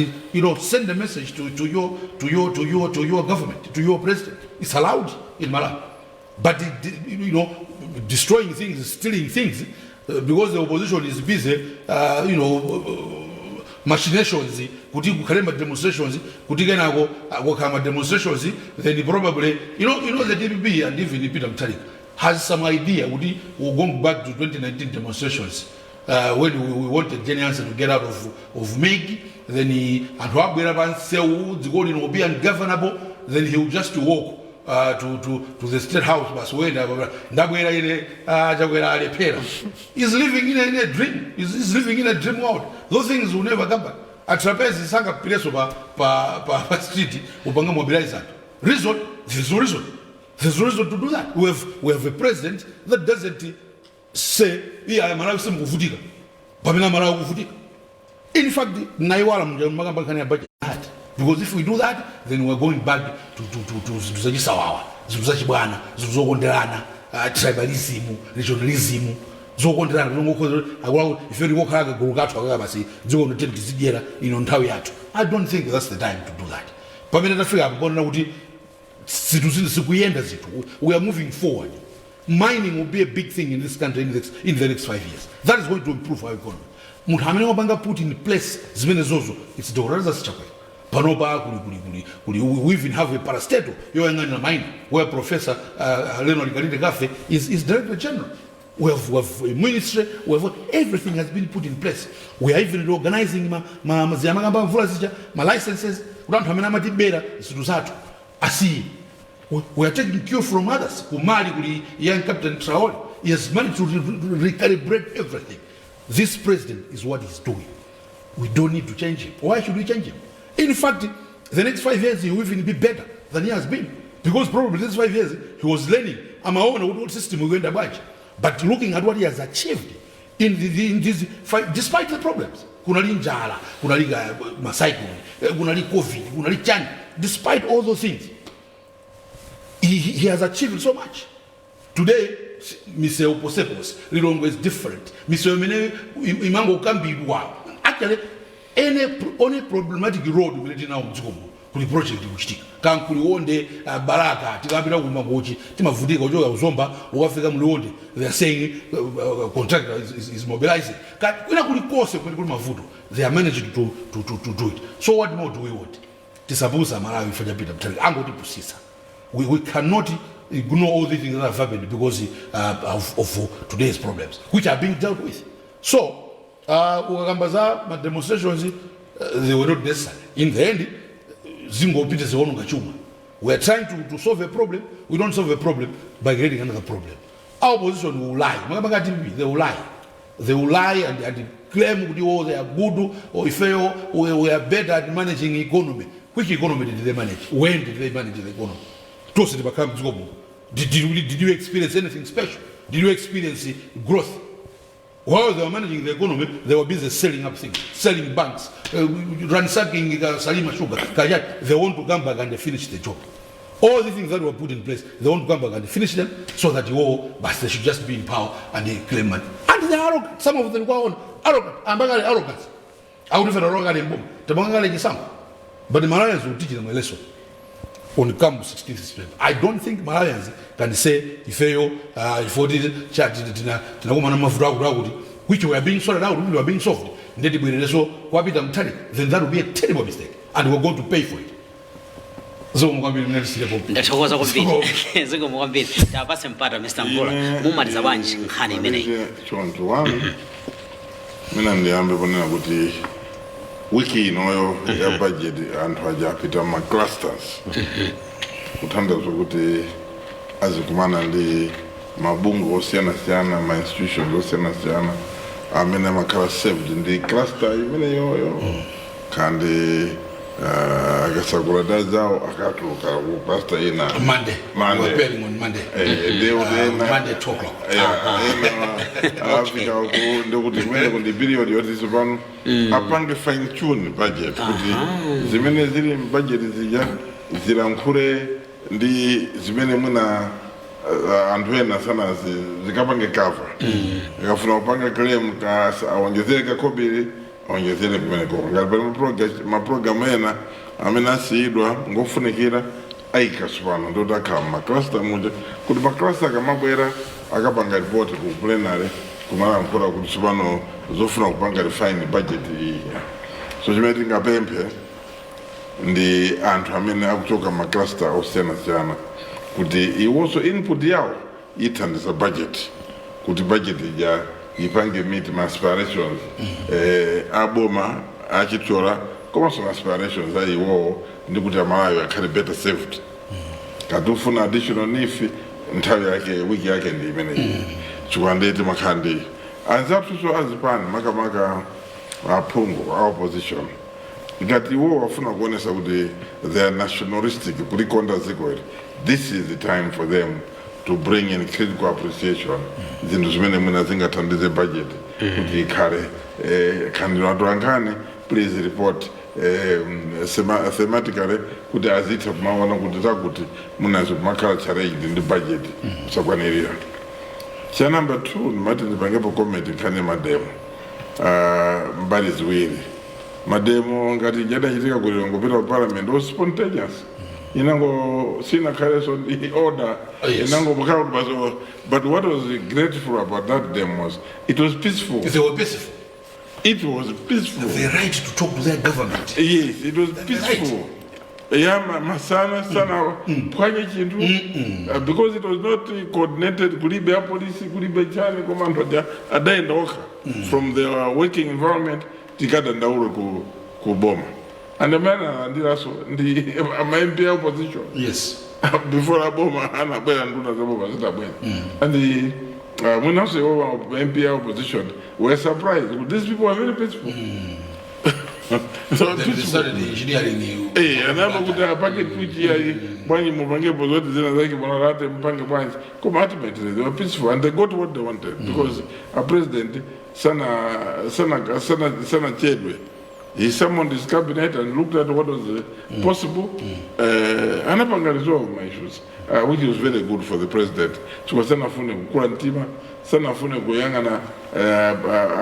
send a message to your government, to your president. It's allowed in Malawi. But destroying things, stealing things, because the opposition is busy, machinations kuti kukhale ma demonstrations, kuti kenako kukhala ma demonstrations, then probably the DPP and even Peter Mutharika has some idea kuti we're going back to 2019 demonstrations, when we wanted Jane Ansah to get out of MEC. Then anthu abwera pa nsewu, dziko lino will be ungovernable. Then he will just walk to the State House, basi wenda ndabwera ine, Chakwera alephera. He's living in a dream. He's living in a dream world. Those things will never come back. A Trapence sangapireso pa street upanga mobilize anthu. Reason, there's no reason. There's no reason to do that. We have a president that doesn't say, "Iya, Malawi simukuvutika," pamene Malawi akuvutika. In fact, naiwala makamba nkhani ya budget that, because if we do that, then we're going back to zinthu zachisawawa, zinthu zachibwana, zinthu zokonderana, tribalism, regionalism, zokonderana. Akula ife tikokhala kagulu kathu akaka basi, dziko lino tizidyera ino nthawi yathu. I don't think that's the time to do that. Pamene tafika apo ponena kuti zinthu zinthu zikuyenda, zinthu, we are moving forward. Mining will be a big thing in this country in the next 5 years. That is going to improve our economy. Munthu amene wapanga put in place zimene zozo, it's Dr. Lazarus Chakwera. Panopa kuli we even have a parastatal yoyang'anira mining where Professor Leonard Kalinde Kafe is director general. We have a ministry. We have everything has been put in place. We are even reorganizing ma ziyamakamba mvula zija ma licenses kuti anthu amene amatibera zinthu zathu asiye. We are taking cue from others. Kumali kuli young Captain Traore. He has managed to recalibrate everything. This president is what he's doing. We don't need to change him. Why should we change him? In fact, the next 5 years he will even be better than he has been, because probably these 5 years he was learning, amaona kuti system ikuyenda bwanji. But looking at what he has achieved in this fight, despite the problems, kunali njala, kunali ma cyclone, kunali COVID, kunali chani, despite all those things, he has achieved so much. Today, misewu posepose, Lilongwe is different. Misewu imene imangokambidwa. Actually, any only problematic road imene tinawo mdziko muno, kuli project ikuchitika. Kankuliwonde, Balaka, tikapita ku Mangochi timavutika kuchoka kuzomba ukafika mLionde. They are saying contractor is mobilizing. Kwina kulikonse kumene kuli mavuto, they are managed to do it. So what more do we want? Tisapusa Malawi ife chapita mtali angotipusisa. We cannot ignore all the things that have happened because of today's problems, which are being dealt with. So ukakamba za ma demonstrations, they were not necessary in the end. Zingopita ziononga chuma. We are trying to solve a problem. We don't solve a problem by creating another problem. Our opposition will lie. Makamaka DPP, they will lie. They will lie and claim kuti, oh, they are good, or ifeyo we are better at managing economy. Which economy did they manage? When did they manage the economy? Tonse timakhala mdziko muno. Did you experience anything special? Did you experience growth? While they were managing the economy, they were busy selling up things, selling banks, ransacking Salima Sugar. Kajat. They want to come back and finish the job. All the things that were put in place, they want to come back and finish them so that you all, but they should just be in power and they claim money. And they are arrogant. Some of them go on arrogant. Ambakale arrogance. I would even arrogant in bomb. But the Malawians will teach them a lesson on come 16th September. I don't think Malawians can say ifeyo ifo tinakumana mavuto akuti akuti which were being sorted out, which were being solved, ndeti bwerereso kwapita mtali. Then that will be a terrible mistake and we're going to pay for it. Zikomo kwambiri, mnatisirepo. Ndathokoza kwambiri, zikomo kwambiri. Tapase mpata Mr Mvula, mumaliza bwanji nkhani imeneyi? Choncho, one, mina ndiyambe kunena kuti wiki inoyo ya budget anthu aja apita ma clusters, kuthandiza kuti azikumana ndi mabungwe osiyanasiyana, ma institutions osiyanasiyana amene amakhala served ndi cluster imeneyoyo. Kandi akasakula zawo akatuluka ku cluster ina. Monday. Monday. We're pairing on Monday. Ena Monday 2 o'clock. Yeah, ena afika ku ndikuti kumene kundi period yoti tsopano apange fine tune budget kuti zimene zili mbudget zija zilankhule ndi zimene mwina anthu ena sana zikapange cover. Akafuna kupanga claim ka awonjezere kakobiri, awonjezere kumeneko. Ngati pali maprogram ena amene asiyidwa ngofunikira, ayika tsopano. Ndoti akhala mumacluster muja kuti macluster akamabwera akapanga report ku plenary kumalankhula kuti tsopano zofuna kupanga refine budget iyi. So chimene tingapemphe ndi anthu amene akuchoka macluster osiyanasiyana kuti iwonso input yawo ithandiza budget kuti budget ija ipange meet ma aspirations aboma achitola komanso ma aspirations a iwowo, ndi kuti Amalawi akhale better served. Kati ufuna additional NEEF, nthawi yake, wiki yake ndi imeneyi, chifukwa ndeti makhala ndi anzathuso azipani, makamaka aphungu a opposition. Ngati iwo wafuna kuonesa kuti they are nationalistic, kulikonda dziko ili, this is the time for them to bring in critical appreciation, zinthu zimene mwina zingathandize budget kuti ikhale khandiro. Atolankhani, please report thematically kuti azitha kumaona kuti zakuti munazo kumakhala challenge ndi budget kusakwanirira. Cha number two, ndimati ndipangepo comment nkhani ya mademo, mbali ziwiri. Mademo ngati jadachitika ku Lilongwe kupita ku parliament was spontaneous, inango sinakhaleso ndi order. Oh, yes. Inango bukhala kuti basi. But what was grateful about that demo was it was peaceful. They were peaceful. It was peaceful. The right to talk to their government. Yes, it was peaceful. Yeah, masana sana phwanye chinthu, because it was not coordinated, kulibe ya polisi, kulibe chani, koma anthu aja adayenda okha from their working environment tikadandaule ku boma. And amene analandiraso ndi ama MP a opposition before aboma anabwera, nduna za boma zitabwera. And mwinanso iwo MP a opposition were surprised. These people were very peaceful. So Then they peaceful. started engineering. Anayamba kuti apange twitch yayi, bwanji mupangepo zoti zina zake bonalate mpange bwanji, koma ultimately they were peaceful and they got what they wanted because a president sana sanachedwe. He summoned his cabinet and looked at what was possible, anapanga resolve ma issues, which was very good for the president chifukwa sanafune kukula mtima, sanafune kuyang'ana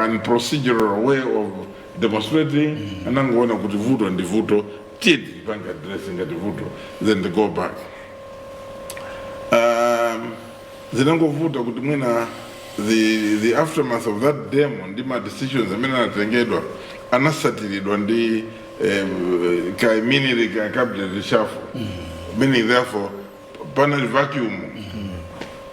unprocedural way of demonstrating. Anangoona kuti vuto ndi vuto, tiye tipange address ngati vuto, then they go back. Zinangovuta kuti mwina the aftermath of that demo ndi ma decisions amene anatengedwa anasatiridwa ndi ka mini ka cabinet reshuffle, meaning therefore panali vacuum,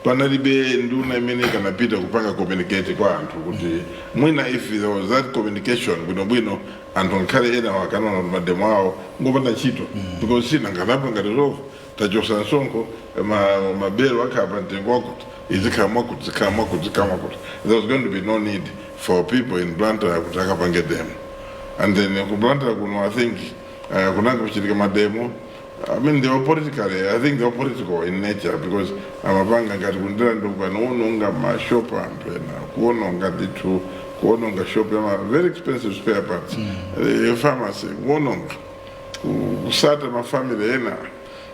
panalibe nduna imene ikanapita kupanga communicate kwa anthu kuti mwina if there was that communication bwinobwino, anthu ngakhale ena wakanaona kuti mademo awo ngopanda ntchito because sina nganapanga resolve, tachosa msonkho, mabelo akhala pa mtengo wakuti, izikhala mwakuti, zikhala mwakuti, zikhala mwakuti. There was going to be no need for people in Blantyre kuti akapange demo. And then ku Blantyre kuno, I think kunanga kuchitika mademo. I mean, they were politically, I think they were political in nature because amapanga ngati kundira ndikukanowononga mashop anthu ena, kuwononga ndithu, kuwononga shop yama very expensive spare parts, pharmacy, kuwononga, kusata mafamily ena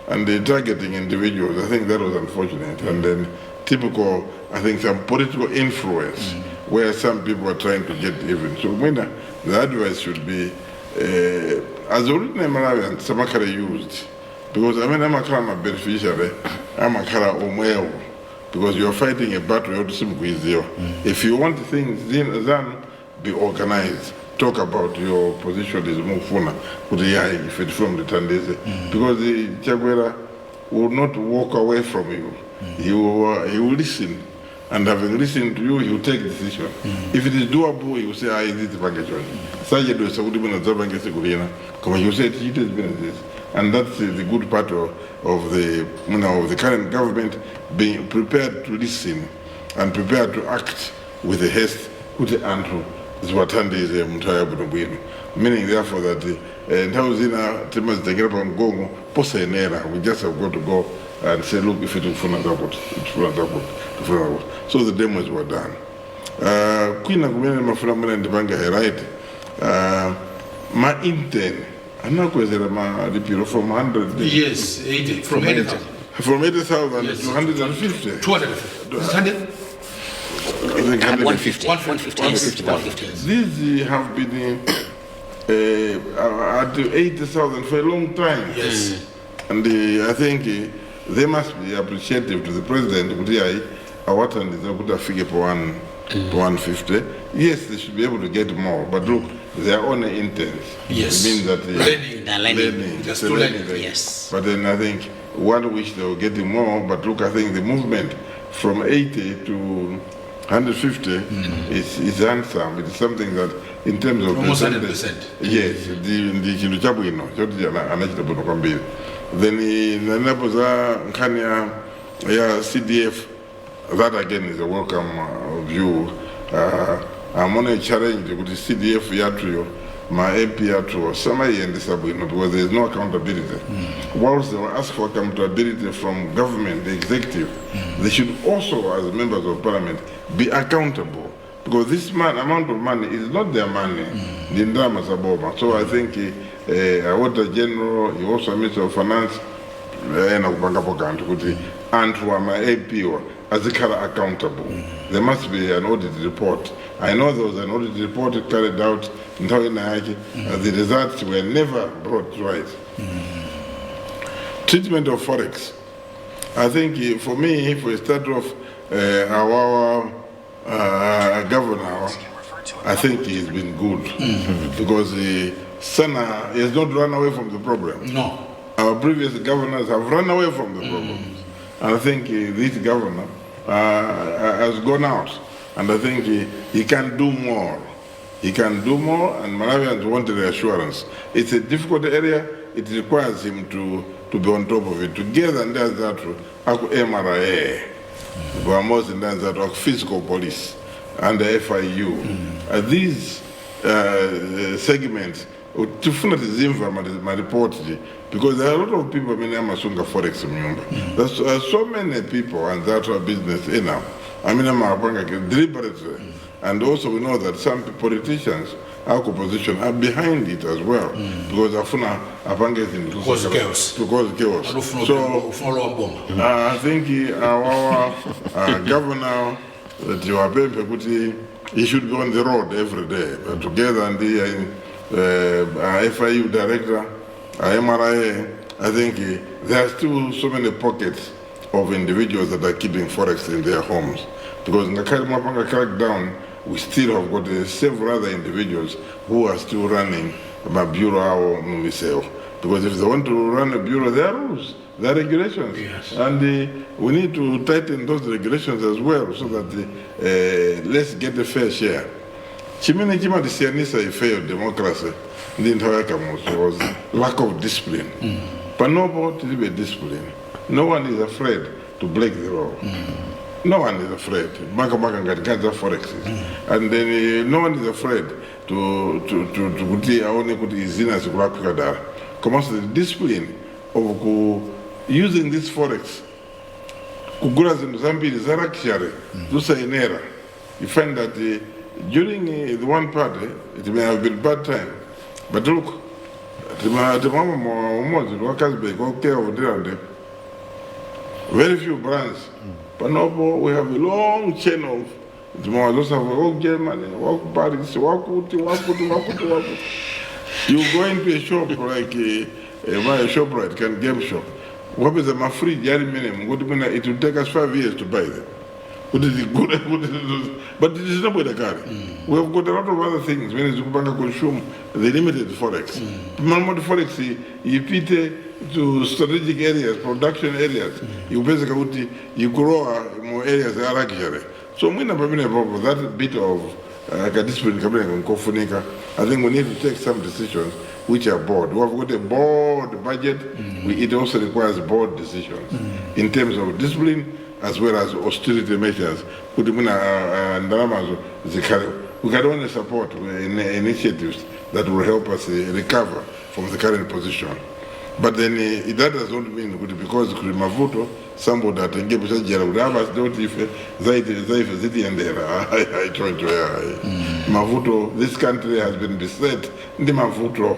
and the targeting individuals. I think that was unfortunate. And then typical, I think, some political influence where some people are trying to get even. So mwina the advice should be, as ordinary Malawians, samakhala used because I mean amakhala ma beneficiary, amakhala omwewo because you're fighting a battle yoti simukuiziwa. If you want things then be organized, talk about your position is mufuna kuti yayi ife tifuna mutithandize because the Chakwera will not walk away from you. He will listen, and having listened to you, he will take decision. If it is doable, he will say, "Ah, izi tipange chonchi," sachedwesa kuti bwino dzapange tsiku lina, koma he will say tichite zimene zizi. And that's the good part of the of the current government being prepared to listen and prepared to act with the haste kuti anthu ziwathandize munthawi yabwinobwino, meaning therefore that nthawi zina timazitengera pa mgongo posayenera. We just have got to go and say, "Look, ife tikufuna zakuti, tikufuna zakuti, tikufuna zakuti." So the demos were done. Kwina kumene mafuna mwina ndipange highlight, ma intern anakwezera malipiro from 100 Yes, 80, from 80,000. From 80,000 Yes. to 150. 250. Is it 100? I think 150. 150. 150, yes. 150. These have been at 80,000 for a long time. And I think they must be appreciative to the president kuti ayi awathandiza kuti afike po 150. Yes, they should be able to get more, but look, they are only interns. It means that Learning. They're learning. learning. They're It's still a learning. thing. Yes. But then I think one wish they were getting more, but look, I think the movement from 80 to 150 is handsome. It is something that in terms of Almost percentage- 100%. Yes, ndi chinthu chabwino choti anachita bwino kwambiri. Then nanenapo za nkhani ya CDF. That again is a welcome view. I'm on a challenge kuti CDF yathuyo, ma MP athuwo samayiyendesa bwino because there is no accountability. Whilst they will ask for accountability from government, the executive, they should also, as members of parliament, be accountable because this amount of money is not their money, ndi ndalama za boma. So I think Auditor General, he also Minister of Finance, ena kupangapo kanthu kuti anthu ama MP wa azikhala accountable. There must be an audit report. I know there was an audit report carried out nthawi ina yake. The results were never brought right. Treatment of forex, I think for me, if we start off, our governor, I think he's been good because sana he has not run away from the problem. No. Our previous governors have run away from the problems. And I think this governor has gone out, and I think he can do more. He can do more, and Malawians want the reassurance. It's a difficult area. It requires him to be on top of it. Together, and there's that aku MRA, pamodzi ndi anzathu aku fiscal police and the FIU. These segments Tifuna tizimva ma report because there are a lot of people amene amasunga forex mnyumba. There's so many people and that are business enough amene amapanga deliberately, and also we know that some politicians, our opposition, are behind it as well because afuna apange zinthu To cause chaos. To cause chaos. Ufuna So ufuna ulowa mboma. I think our governor, tiwapemphe kuti he should be on the road every day together and the FIU director, MRA. I think there are still so many pockets of individuals that are keeping forex in their homes because ngakhale mwapanga crackdown, we still have got several other individuals who are still running mabureau awo mumisewu, because if they want to run a bureau, there are rules, there are regulations. And we need to tighten those regulations as well so that let's get a fair share. Chimene chimatisiyanisa ifeyo democracy ndi nthawi ya Kamuzu was lack of discipline. Panopo tilibe discipline. No one is afraid to break the law. No one is afraid, makamaka ngati nkhani za forex. And then no one is afraid to kuti aone kuti zina zikulakwika dala. Komanso the discipline of ku using this forex kugula zinthu zambiri za luxury zosayenera. You find that during the one party it may have been bad time, but look, timamwa umodzi wa Carlsberg okay of Ndirande, very few brands. Panopo we have a long chain of timowa zosafa, waku Germany, waku Paris, wakuti, wakuti, wakuti, wakuti. You go into a shop like my Shoprite can game shop, wapeza mafriji ali mene ngoti mwina it will take us 5 years to buy them kuti tigule kuti, but zinabwera kale. We have got a lot of other things zimene zikupanga consume the limited forex. Mamoti forex ipite to strategic areas, production areas, ikupezeka kuti ikulowa mu areas ya luxury. So mwina pamene popo that bit of ka discipline kamene nkofunika. I think we need to take some decisions which are bold. We have got a bold budget. It also requires bold decisions in terms of discipline as well as austerity measures kuti mwina ndalamazo zikhale. We can only support initiatives that will help us recover from the current position. But then that does not mean kuti because kuli mavuto somebody atengepo chajera kuti apa sidoti ife zaite zaife zitiyendera. Ayi, choncho yayi. Mavuto, this country has been beset ndi mavuto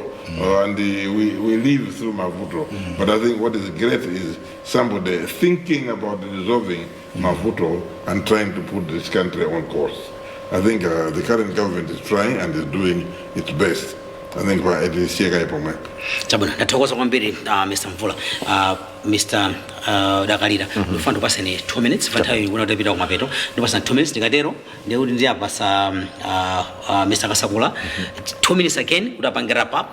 and we live through mavuto, but I think what is great is somebody thinking about resolving mavuto and trying to put this country on course. I think the current government is trying and is doing its best. I think tisiyeka pomwepo. Chabwino, ndathokoza kwambiri, Mr Mvula. Mr Dakalira, ndifuna ndipaseni 2 minutes pa nthawi kuna utapita kumapeto. Ndipasani 2 minutes, ndikatero ndikuti ndiyapasa Mr Kasakula 2 minutes again kuti apange wrap up.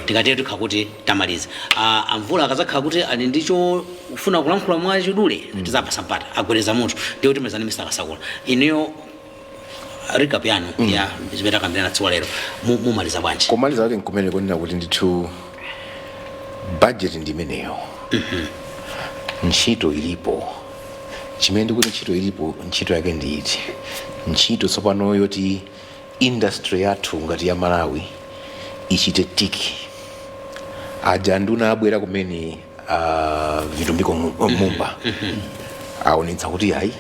Tikatero tikhala kuti tamaliza. Amvula akazakhala kuti ali ndicho kufuna kulankhula mwachidule, tizapasa mpata agwedeza mutu. Ndiye kuti malizani, Mr Kasakula, inuyo recap yanu ya zimene takambirana tsiku lero, mumaliza bwanji? Kumaliza kwake nkumene kunena kuti ndithu budget ndi imeneyo, ntchito ilipo. Chimene ndikuti ntchito ilipo, ntchito yake ndi iti? Ntchito tsopano yoti industry yathu ngati ya Malawi ichite tick. Aja nduna abwera kumene, Vitumbiko Mumba, aonetsa kuti ayi,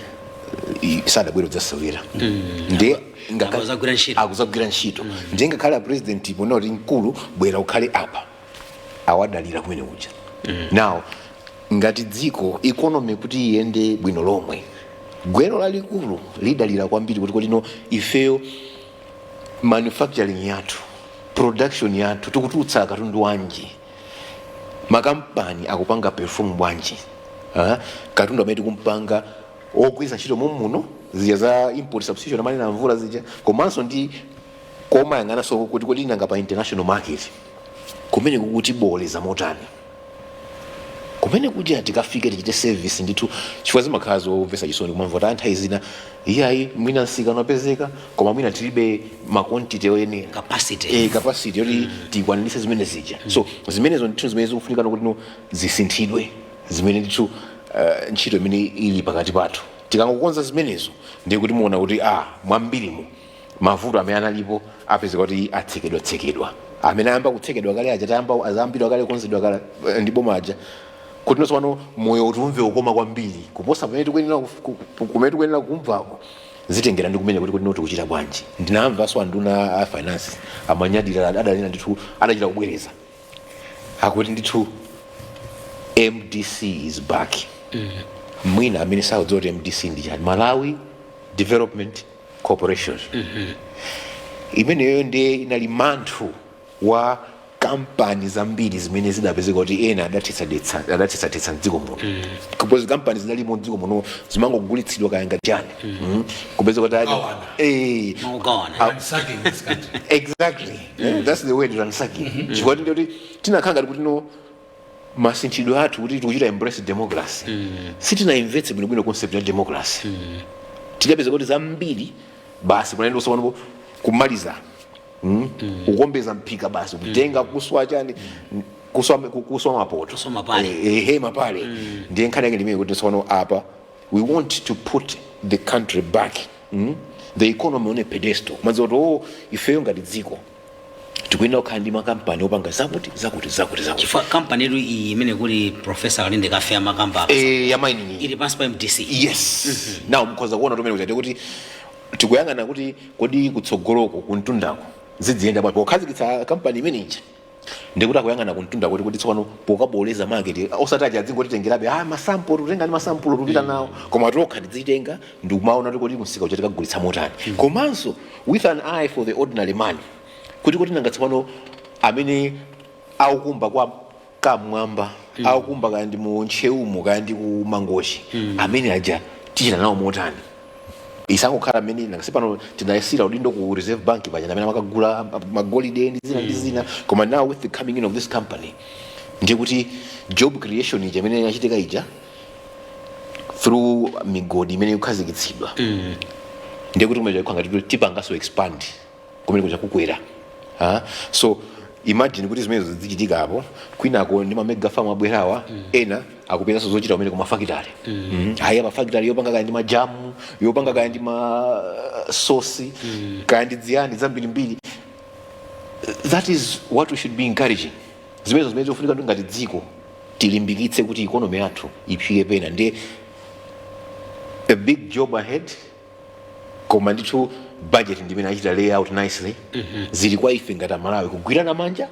sadabwere kudzasewera, ndiye Akuzagwira ntchito. Akuzagwira ntchito. Ndiye ngakhale a president pona kuti mkulu bwera ukhale apa, awadalira kumene kuja. Now ngati dziko, economy kuti iyende bwino lomwe, gwero lalikulu lidalira kwambiri kuti kolino ifeyo manufacturing yathu, production yathu, tikutulutsa katundu wanji, makampani akupanga perform bwanji? Ah, katundu amene tikumpanga ogwiritsa ntchito mumuno, zija za import substitution amanena mvula zija, komanso ndi komayang'ananso kuti kodi nanga pa international market kumene kukuti boleza motani, kumene kuja tikafike tichite service ndithu, chifukwa zimakhala zomvetsa chisoni kumamva kuti anthawi zina iyayi, mwina msika unapezeka koma mwina tilibe ma quantity oyenera. Capacity. Eh, capacity yoti tikwaniritse zimene zija. So zimenezo ndithu zimene zikufunikana kuti no zisinthidwe, zimene ndithu ntchito imene ili pakati pathu. Tikangokonza zimenezo ndiye kuti muona kuti mwambirimu mavuto amene analipo apezeka kuti atsekedwa tsekedwa. Amene ayamba kutsekedwa kale aja, tayamba azambidwa kale kukonzedwa kale ndi boma aja, kuti nonso pano moyo utumve ukoma kwambiri kuposa pamene tikuyenera kumene tikuyenera kumvako. Zitengera ndi kumene kuti noti kuchita bwanji. Ndinamvanso anduna a finance amanyadira, adanena ndithu, adachita kubwereza akuti ndithu MDC is back. Mwina amene sakudziwa kuti MDC ndi chani, Malawi Development Corporation, imeneyo ndiye inali manthu wa kampani zambiri zimene zidapezeka kuti ena adathetsa mdziko muno, because kampani zinalimo mdziko muno zimangogulitsidwa kaya ngati chani. Kupeza kuti Gawana. Maugawana. Ransacking this country. Exactly. Yeah, that's the word, ransacking, chifukwa ndi kuti tinakhala ngati kuti no masinthidwe athu kuti tikuchita embrace democracy, sitinayimvetse bwinobwino concept ya democracy. Tidapeza kuti zambiri basi kunaenda pano kumaliza kukombeza mphika basi, kutenga kuswa chani, kuswa mapoto. Kuswa mapale. Ehe, mapale. Ndiye nkhani yake ndimene kuti tsopano apa we want to put the country back, the economy on a pedestal, madziwa kuti oh, ifeyo ngati dziko tikuyenera kukhala ndi makampani opanga zakuti, zakuti, zakuti, zakuti. Chifukwa kampani yetu iyi imene kuli Professor Kalinde Kafe amakamba apa, ya mining ili pansi pa MDC. Yes. Now mukhoza kuona tumene kuti kuti tikuyang'ana kuti kodi kutsogoloko kuntundako zidziyenda bwanji pokhazikitsa kampani imeneyi. Ndikuti akuyang'ana kuntunda kuti tsopano pokaboleza market, osati aja adzingotitengerabe masample, tikutenga ndi masample tikupita nawo, koma tokha tidzitenga ndikumaona kuti kodi msika uja tikagulitsa motani, komanso with an eye for the ordinary man, kuti nanga tsopano amene akukumba kwa kamwamba, akukumba kaya ndi mu Ntcheumo kaya ndi ku Mangochi, amene aja tichita nawo motani? Isangokhala mmene nanga pano tinayesira udindo ku Reserve Bank paja amene amakagula magolide ndi zina ndi zina. Koma now with the coming in of this company, ndiye kuti job creation ija imene yachitika ija through migodi imene ikukhazikitsidwa, ndiye kuti kumene ngati tipangaso expand kumene kuja kukwera. Ha? So imagine kuti zimenezo zichitika apo, kwinako ndi ma mega farm abwerawa, ena akupezanso zochita kumene kumafakitale. Haya, mafakitale yopanga kaya ndi majamu, yopanga kaya ndi ma sosi, kaya ndi dziyani zambirimbiri. That is what we should be encouraging. Zimenezo zimene zikufunika ndi ngati dziko tilimbikitse kuti economy yathu iphike pena. Ndi a big job ahead, koma ndithu budget ndimene achita layout nicely. Zili kwa ife ngati Amalawi kugwirana manja,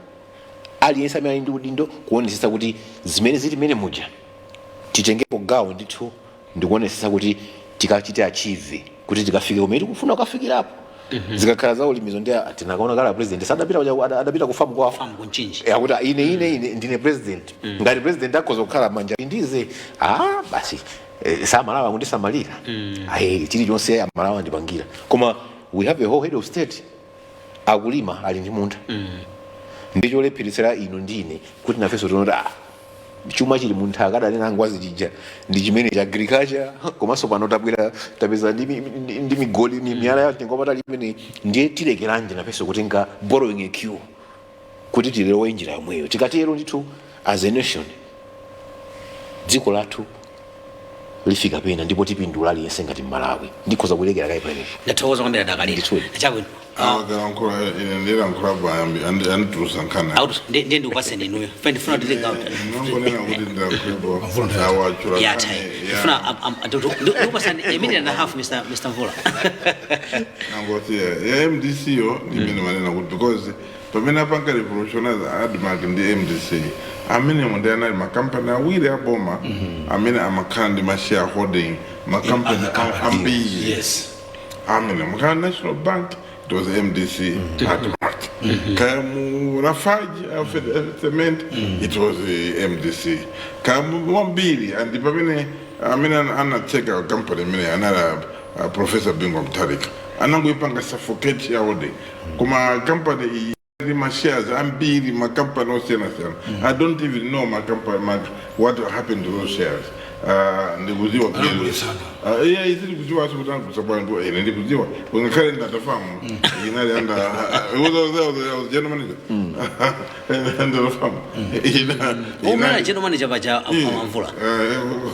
aliyense amene ali ndi udindo kuonetsetsa kuti zimene zili mene muja titengepo gawo ndithu, ndikuonetsetsa kuti tikachite achieve kuti tikafike kumene tikufuna kukafikirapo. Zikakhala za ulimizo, ndi tinakaona kale president sadapita adapita ku famu kwawo. Famu kunchinji. Akuti ine ndine president. Ngati president akhoza kukhala manja ndize, basi, samalawa akundisamalira, ayi, chilichonse Amalawa andipangira. Koma we have a whole head of state akulima, ali ndi munda. Ndicholepheretsera inu ndine kuti nafenso tinoti chuma chili munthaka adanena Angwazi chija ndi chimene cha agriculture. Komanso pano tabwera tapeza ndi migodi, miyala ya mtengo wapatali imene, ndiye tilekeranji nafenso kutenga borrowing a cue kuti tilowe njira yomweyo? Tikatero ndithu as a nation dziko lathu lifika pena ndipo tipindula aliyense ngati Mmalawi. Ndikhoza kulekera kayi pamenepo. Ndathokoza kwambiri adakalira. Ndithudi. Chabwino. Akalankhula ine ndilankhulapo anditulusa nkhani. Auto ndiye ndikupaseni inuyo fe ndifuna kuti Nangonena kuti ndilankhulepo. Mvula nthawi. Awachula ya nkhani tayi ndifuna ndikupasani a minute and a half, Mr Mvula. Nangoti ya MDC yo ndimene manena kuti because pamene apanga revolutionize ADMARC ndi MDC, amenemo ndi anali makampani awiri aboma amene amakhala ndi ma shareholding makampani Other companies. ambiri. Amene mukhala National Bank, it was MDC, ADMARC. Kaya mu Lafarge cement, it was MDC. Kaya wambiri. And pamene amene anatseka company imene anali Professor Bingu Mutharika, anangoipanga suffocate shareholding, koma company iyi ndi ma shares ambiri makampani osiyanasiyana. I don't even know makampani what happened to those shares. Ndikudziwa. Anagulitsana. Iya, isiri kudziwa, asi kuti anagulitsa bwanji, ine ndikudziwa ngakhale Ndata Farm inali under, I was general manager Ndata Farm. Umene general manager paja amamvula.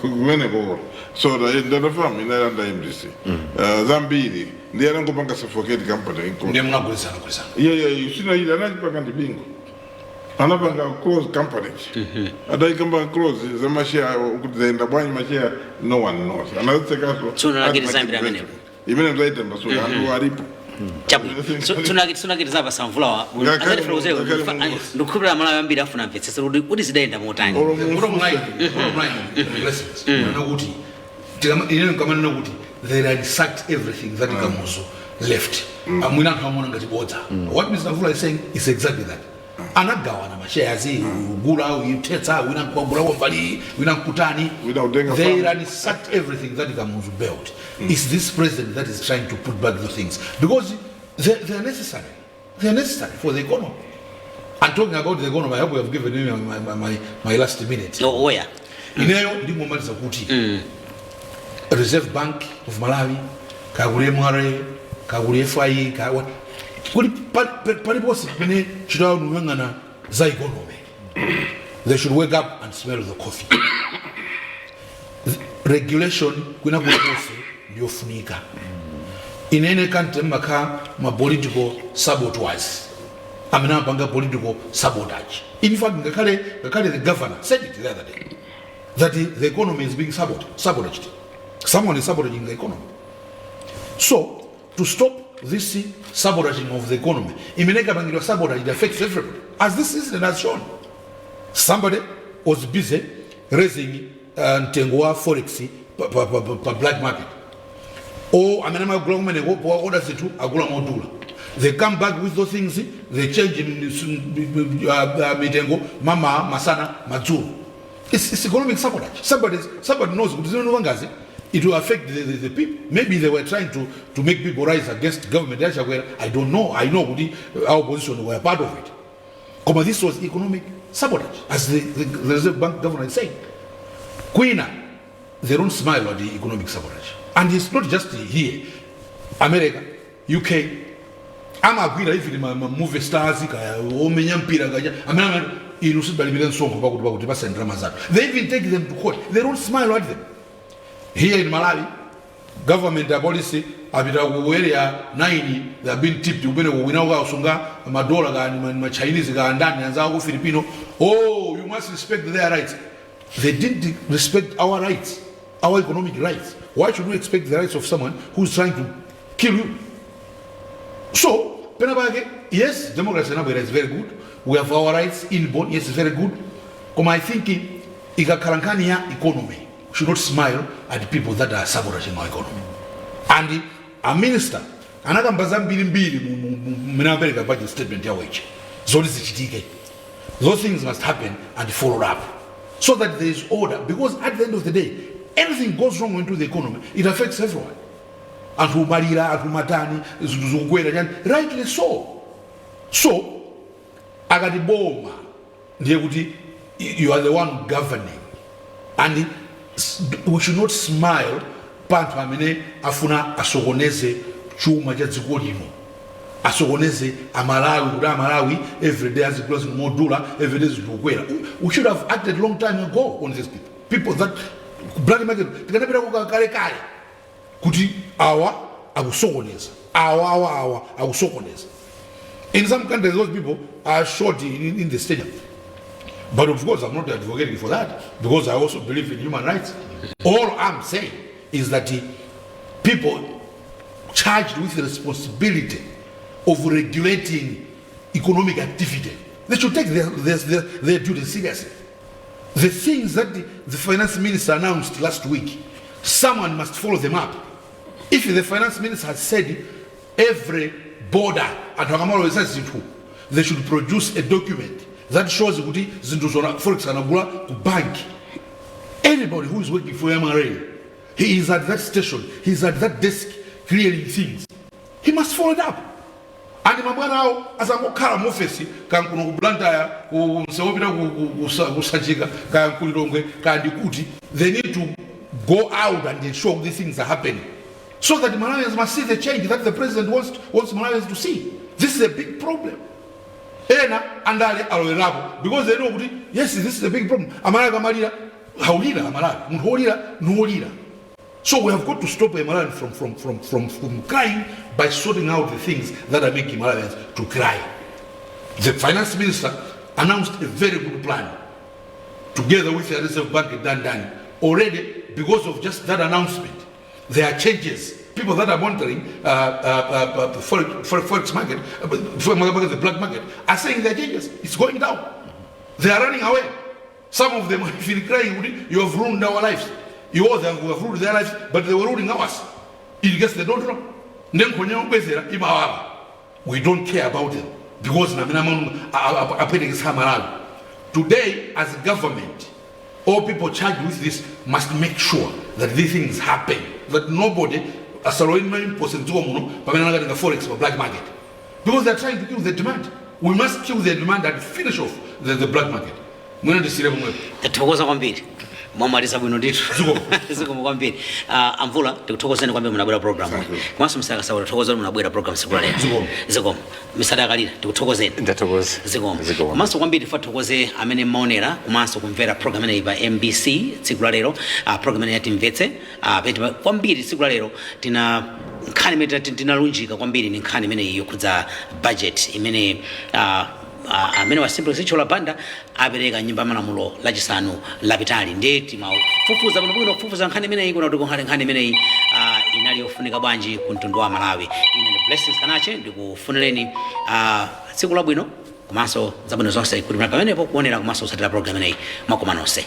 Kumeneko. So Ndata Farm inali under MDC. Zambiri ndiye anangopanga suffocate company. Ndiye munagulitsana gulitsana. Yeah, sina ile anachipanga ndi Bingu, anapanga close company, adaikamba close zamashare kuti zaenda bwanji mashare, no one knows, anazitsekaso. Tsono lakiti zambiri amenepo. Imene mzaitamba, so anthu alipo. Chabwino, tsunakiti zapa samvula. Ngakhale mu- Ndikukhulupirira Malawi ambiri afuna amvetsetse kuti zidayenda motani. Olo Bottom line, bottom line, Blessings, nena kuti ine nkamanena kuti they ransacked everything that Kamuzu left. Amwina anthu amaona ngati bodza. What Mr. Mvula is saying is exactly that. Anagawana mashares, ugula, uyithetsa, wina nkuagula kwambali, wina nkutani. Wina kutenga They farm. ransacked everything that Kamuzu built. It's this president that is trying to put back those things because they are necessary. They are necessary for the economy. And talking about the economy, I hope you have given me my last minute. Oya. Ineyo ndingomaliza kuti Reserve Bank of Malawi, kakuli MRA, kakuli FI, kuli paliponse pamene ntchito kuyang'ana za economy, they should wake up and smell the coffee. Regulation kwina kulikonse ndiyofunika. Inene kante mmakha ma political saboteurs amene amapanga political sabotage. In fact, ngakhale the governor said it the other day that the economy is being sabotaged. Someone is sabotaging the economy. So, to stop this sabotaging of the economy, imene ikapangidwa sabotage, it affects everybody. As this incident has shown, somebody was busy raising mtengo wa forex pa black market. Or amene amagula kumeneko powaoda zinthu agula modula. They come back with those things, they change in mitengo mama, masana, madzulo. It's economic sabotage. Somebody knows kuti zimene upangazi, it will affect the people. Maybe they were trying to make people rise against government ya Chakwera. I don't know. I know kuti our opposition were part of it. Koma this was economic sabotage, as the Reserve Bank governor is saying. Kwina, they don't smile at the economic sabotage. And it's not just here. America, UK, amagwira even ma movie stars, kaya omenya mpira kaja amene amene inu sidalipire msonkho pakuti pasendera ndalama zathu. They even take them to court. They don't smile at them. Here in Malawi, government ya police apita ku Area 9, they have been tipped kumene kuwina ukasunga madola ka ma Chinese ka ndani anzawo ku Filipino. Oh, you must respect their rights. They didn't respect our rights, our economic rights. Why should we expect the rights of someone who's trying to kill you? So pena pake, yes, democracy inabwera, is very good. We have our rights inborn. Yes, it's very good. Koma I think ikakhala nkhani ya economy, we should not smile at people that are sabotaging our economy. And a minister anakamba zambirimbiri mmene apereka budget statement yawo ichi zoti zichitike. Those things must happen and followed up so that there is order, because at the end of the day, anything goes wrong into the economy, it affects everyone. Anthu umalira, anthu matani, zinthu zikukwera chani, rightly so. So akati boma, ndiye kuti you are the one governing, and we should not smile pa anthu amene afuna asokoneze chuma cha dziko lino, asokoneze Amalawi, kuti Amalawi everyday azigula zinthu modula, everyday zinthu kukwera. We should have acted long time ago on these people, people that black market. Tikanapita kalekale kuti awa akusokoneza, awa akusokoneza. In some countries, those people are shot in the stadium. But of course, I'm not advocating for that, because I also believe in human rights. All I'm saying is that the people charged with the responsibility of regulating economic activity, they should take their duty seriously. The things that the finance minister announced last week, someone must follow them up. If the finance minister has said every border anthu akamalowesa zinthu, they should produce a document that shows kuti zinthu zona forex anagula ku bank, anybody who is working for MRA, he is at that station, he is at that desk clearing things, he must follow it up. And mabwana awo asangokhala mu ofesi, kankuno ku Blantyre, ku msewopita ku Sanjika, kaya ku Lilongwe, kaya ndikuti, they need to go out and ensure these things are happening so that Malawians must see the change that the president wants Malawians to see. This is a big problem. Ena andale alowerapo because they know kuti yes, this is a big problem. Amalawi amalira, haulira Amalawi, munthu wolira niwolira. So we have got to stop a Malawian from crying by sorting out the things that are making Malawians to cry. The finance minister announced a very good plan together with the Reserve Bank, Dan Dan. Already, because of just that announcement, there are changes. People that are monitoring the forex market, forex market, the black market, are saying there are changes. It's going down. They are running away. Some of them are even crying, "You have ruined our lives." You all have ruined their lives, but they were ruining ours. In case they don't know. Nenkhonya yobwezera imawawa. We don't care about them because namene apwetekesa Malawi. Today, as a government, all people charged with this must make sure that these things happen, that nobody asalowe ma mdziko muno pamene anakatenga forex pa black market, because they're trying to kill the demand. We must kill the demand and finish off the black market. Mwina ndisire pomwepo. Tathokoza kwambiri, mwamaliza bwino ndithu. Zikomo. Zikomo kwambiri. Amvula, tikuthokozeni kwambiri munabwera program. Komanso msakasawa, tathokozeni munabwera program siku la lero. Zikomo. Zikomo. Misadaka tikuthokozeni. Ndathokoza. Zikomo. Zikomo. Komanso kwambiri tathokoze amene mmaonera komanso kumvera program imeneyi pa MBC tsiku la lero, program imeneyi yatimvetse. Kwambiri tsiku la lero tina nkhani imene tinalunjika kwambiri ni nkhani imeneyi yokhudza budget imene amene wa Simplex Chithyola Banda apereka nyumba ya malamulo Lachisanu lapitali. Ndiye timafufuza bwinobwino, kufufuza nkhani imeneyi kuna kuti nkhani imeneyi inali yofunika bwanji ku mtundu wa Malawi. Ine ndi Blessings Kanache, ndikufunireni tsiku labwino komanso zabwino zonse kuti muli pamenepo kuonera komanso kutsatira program imeneyi. Mwakoma nonse.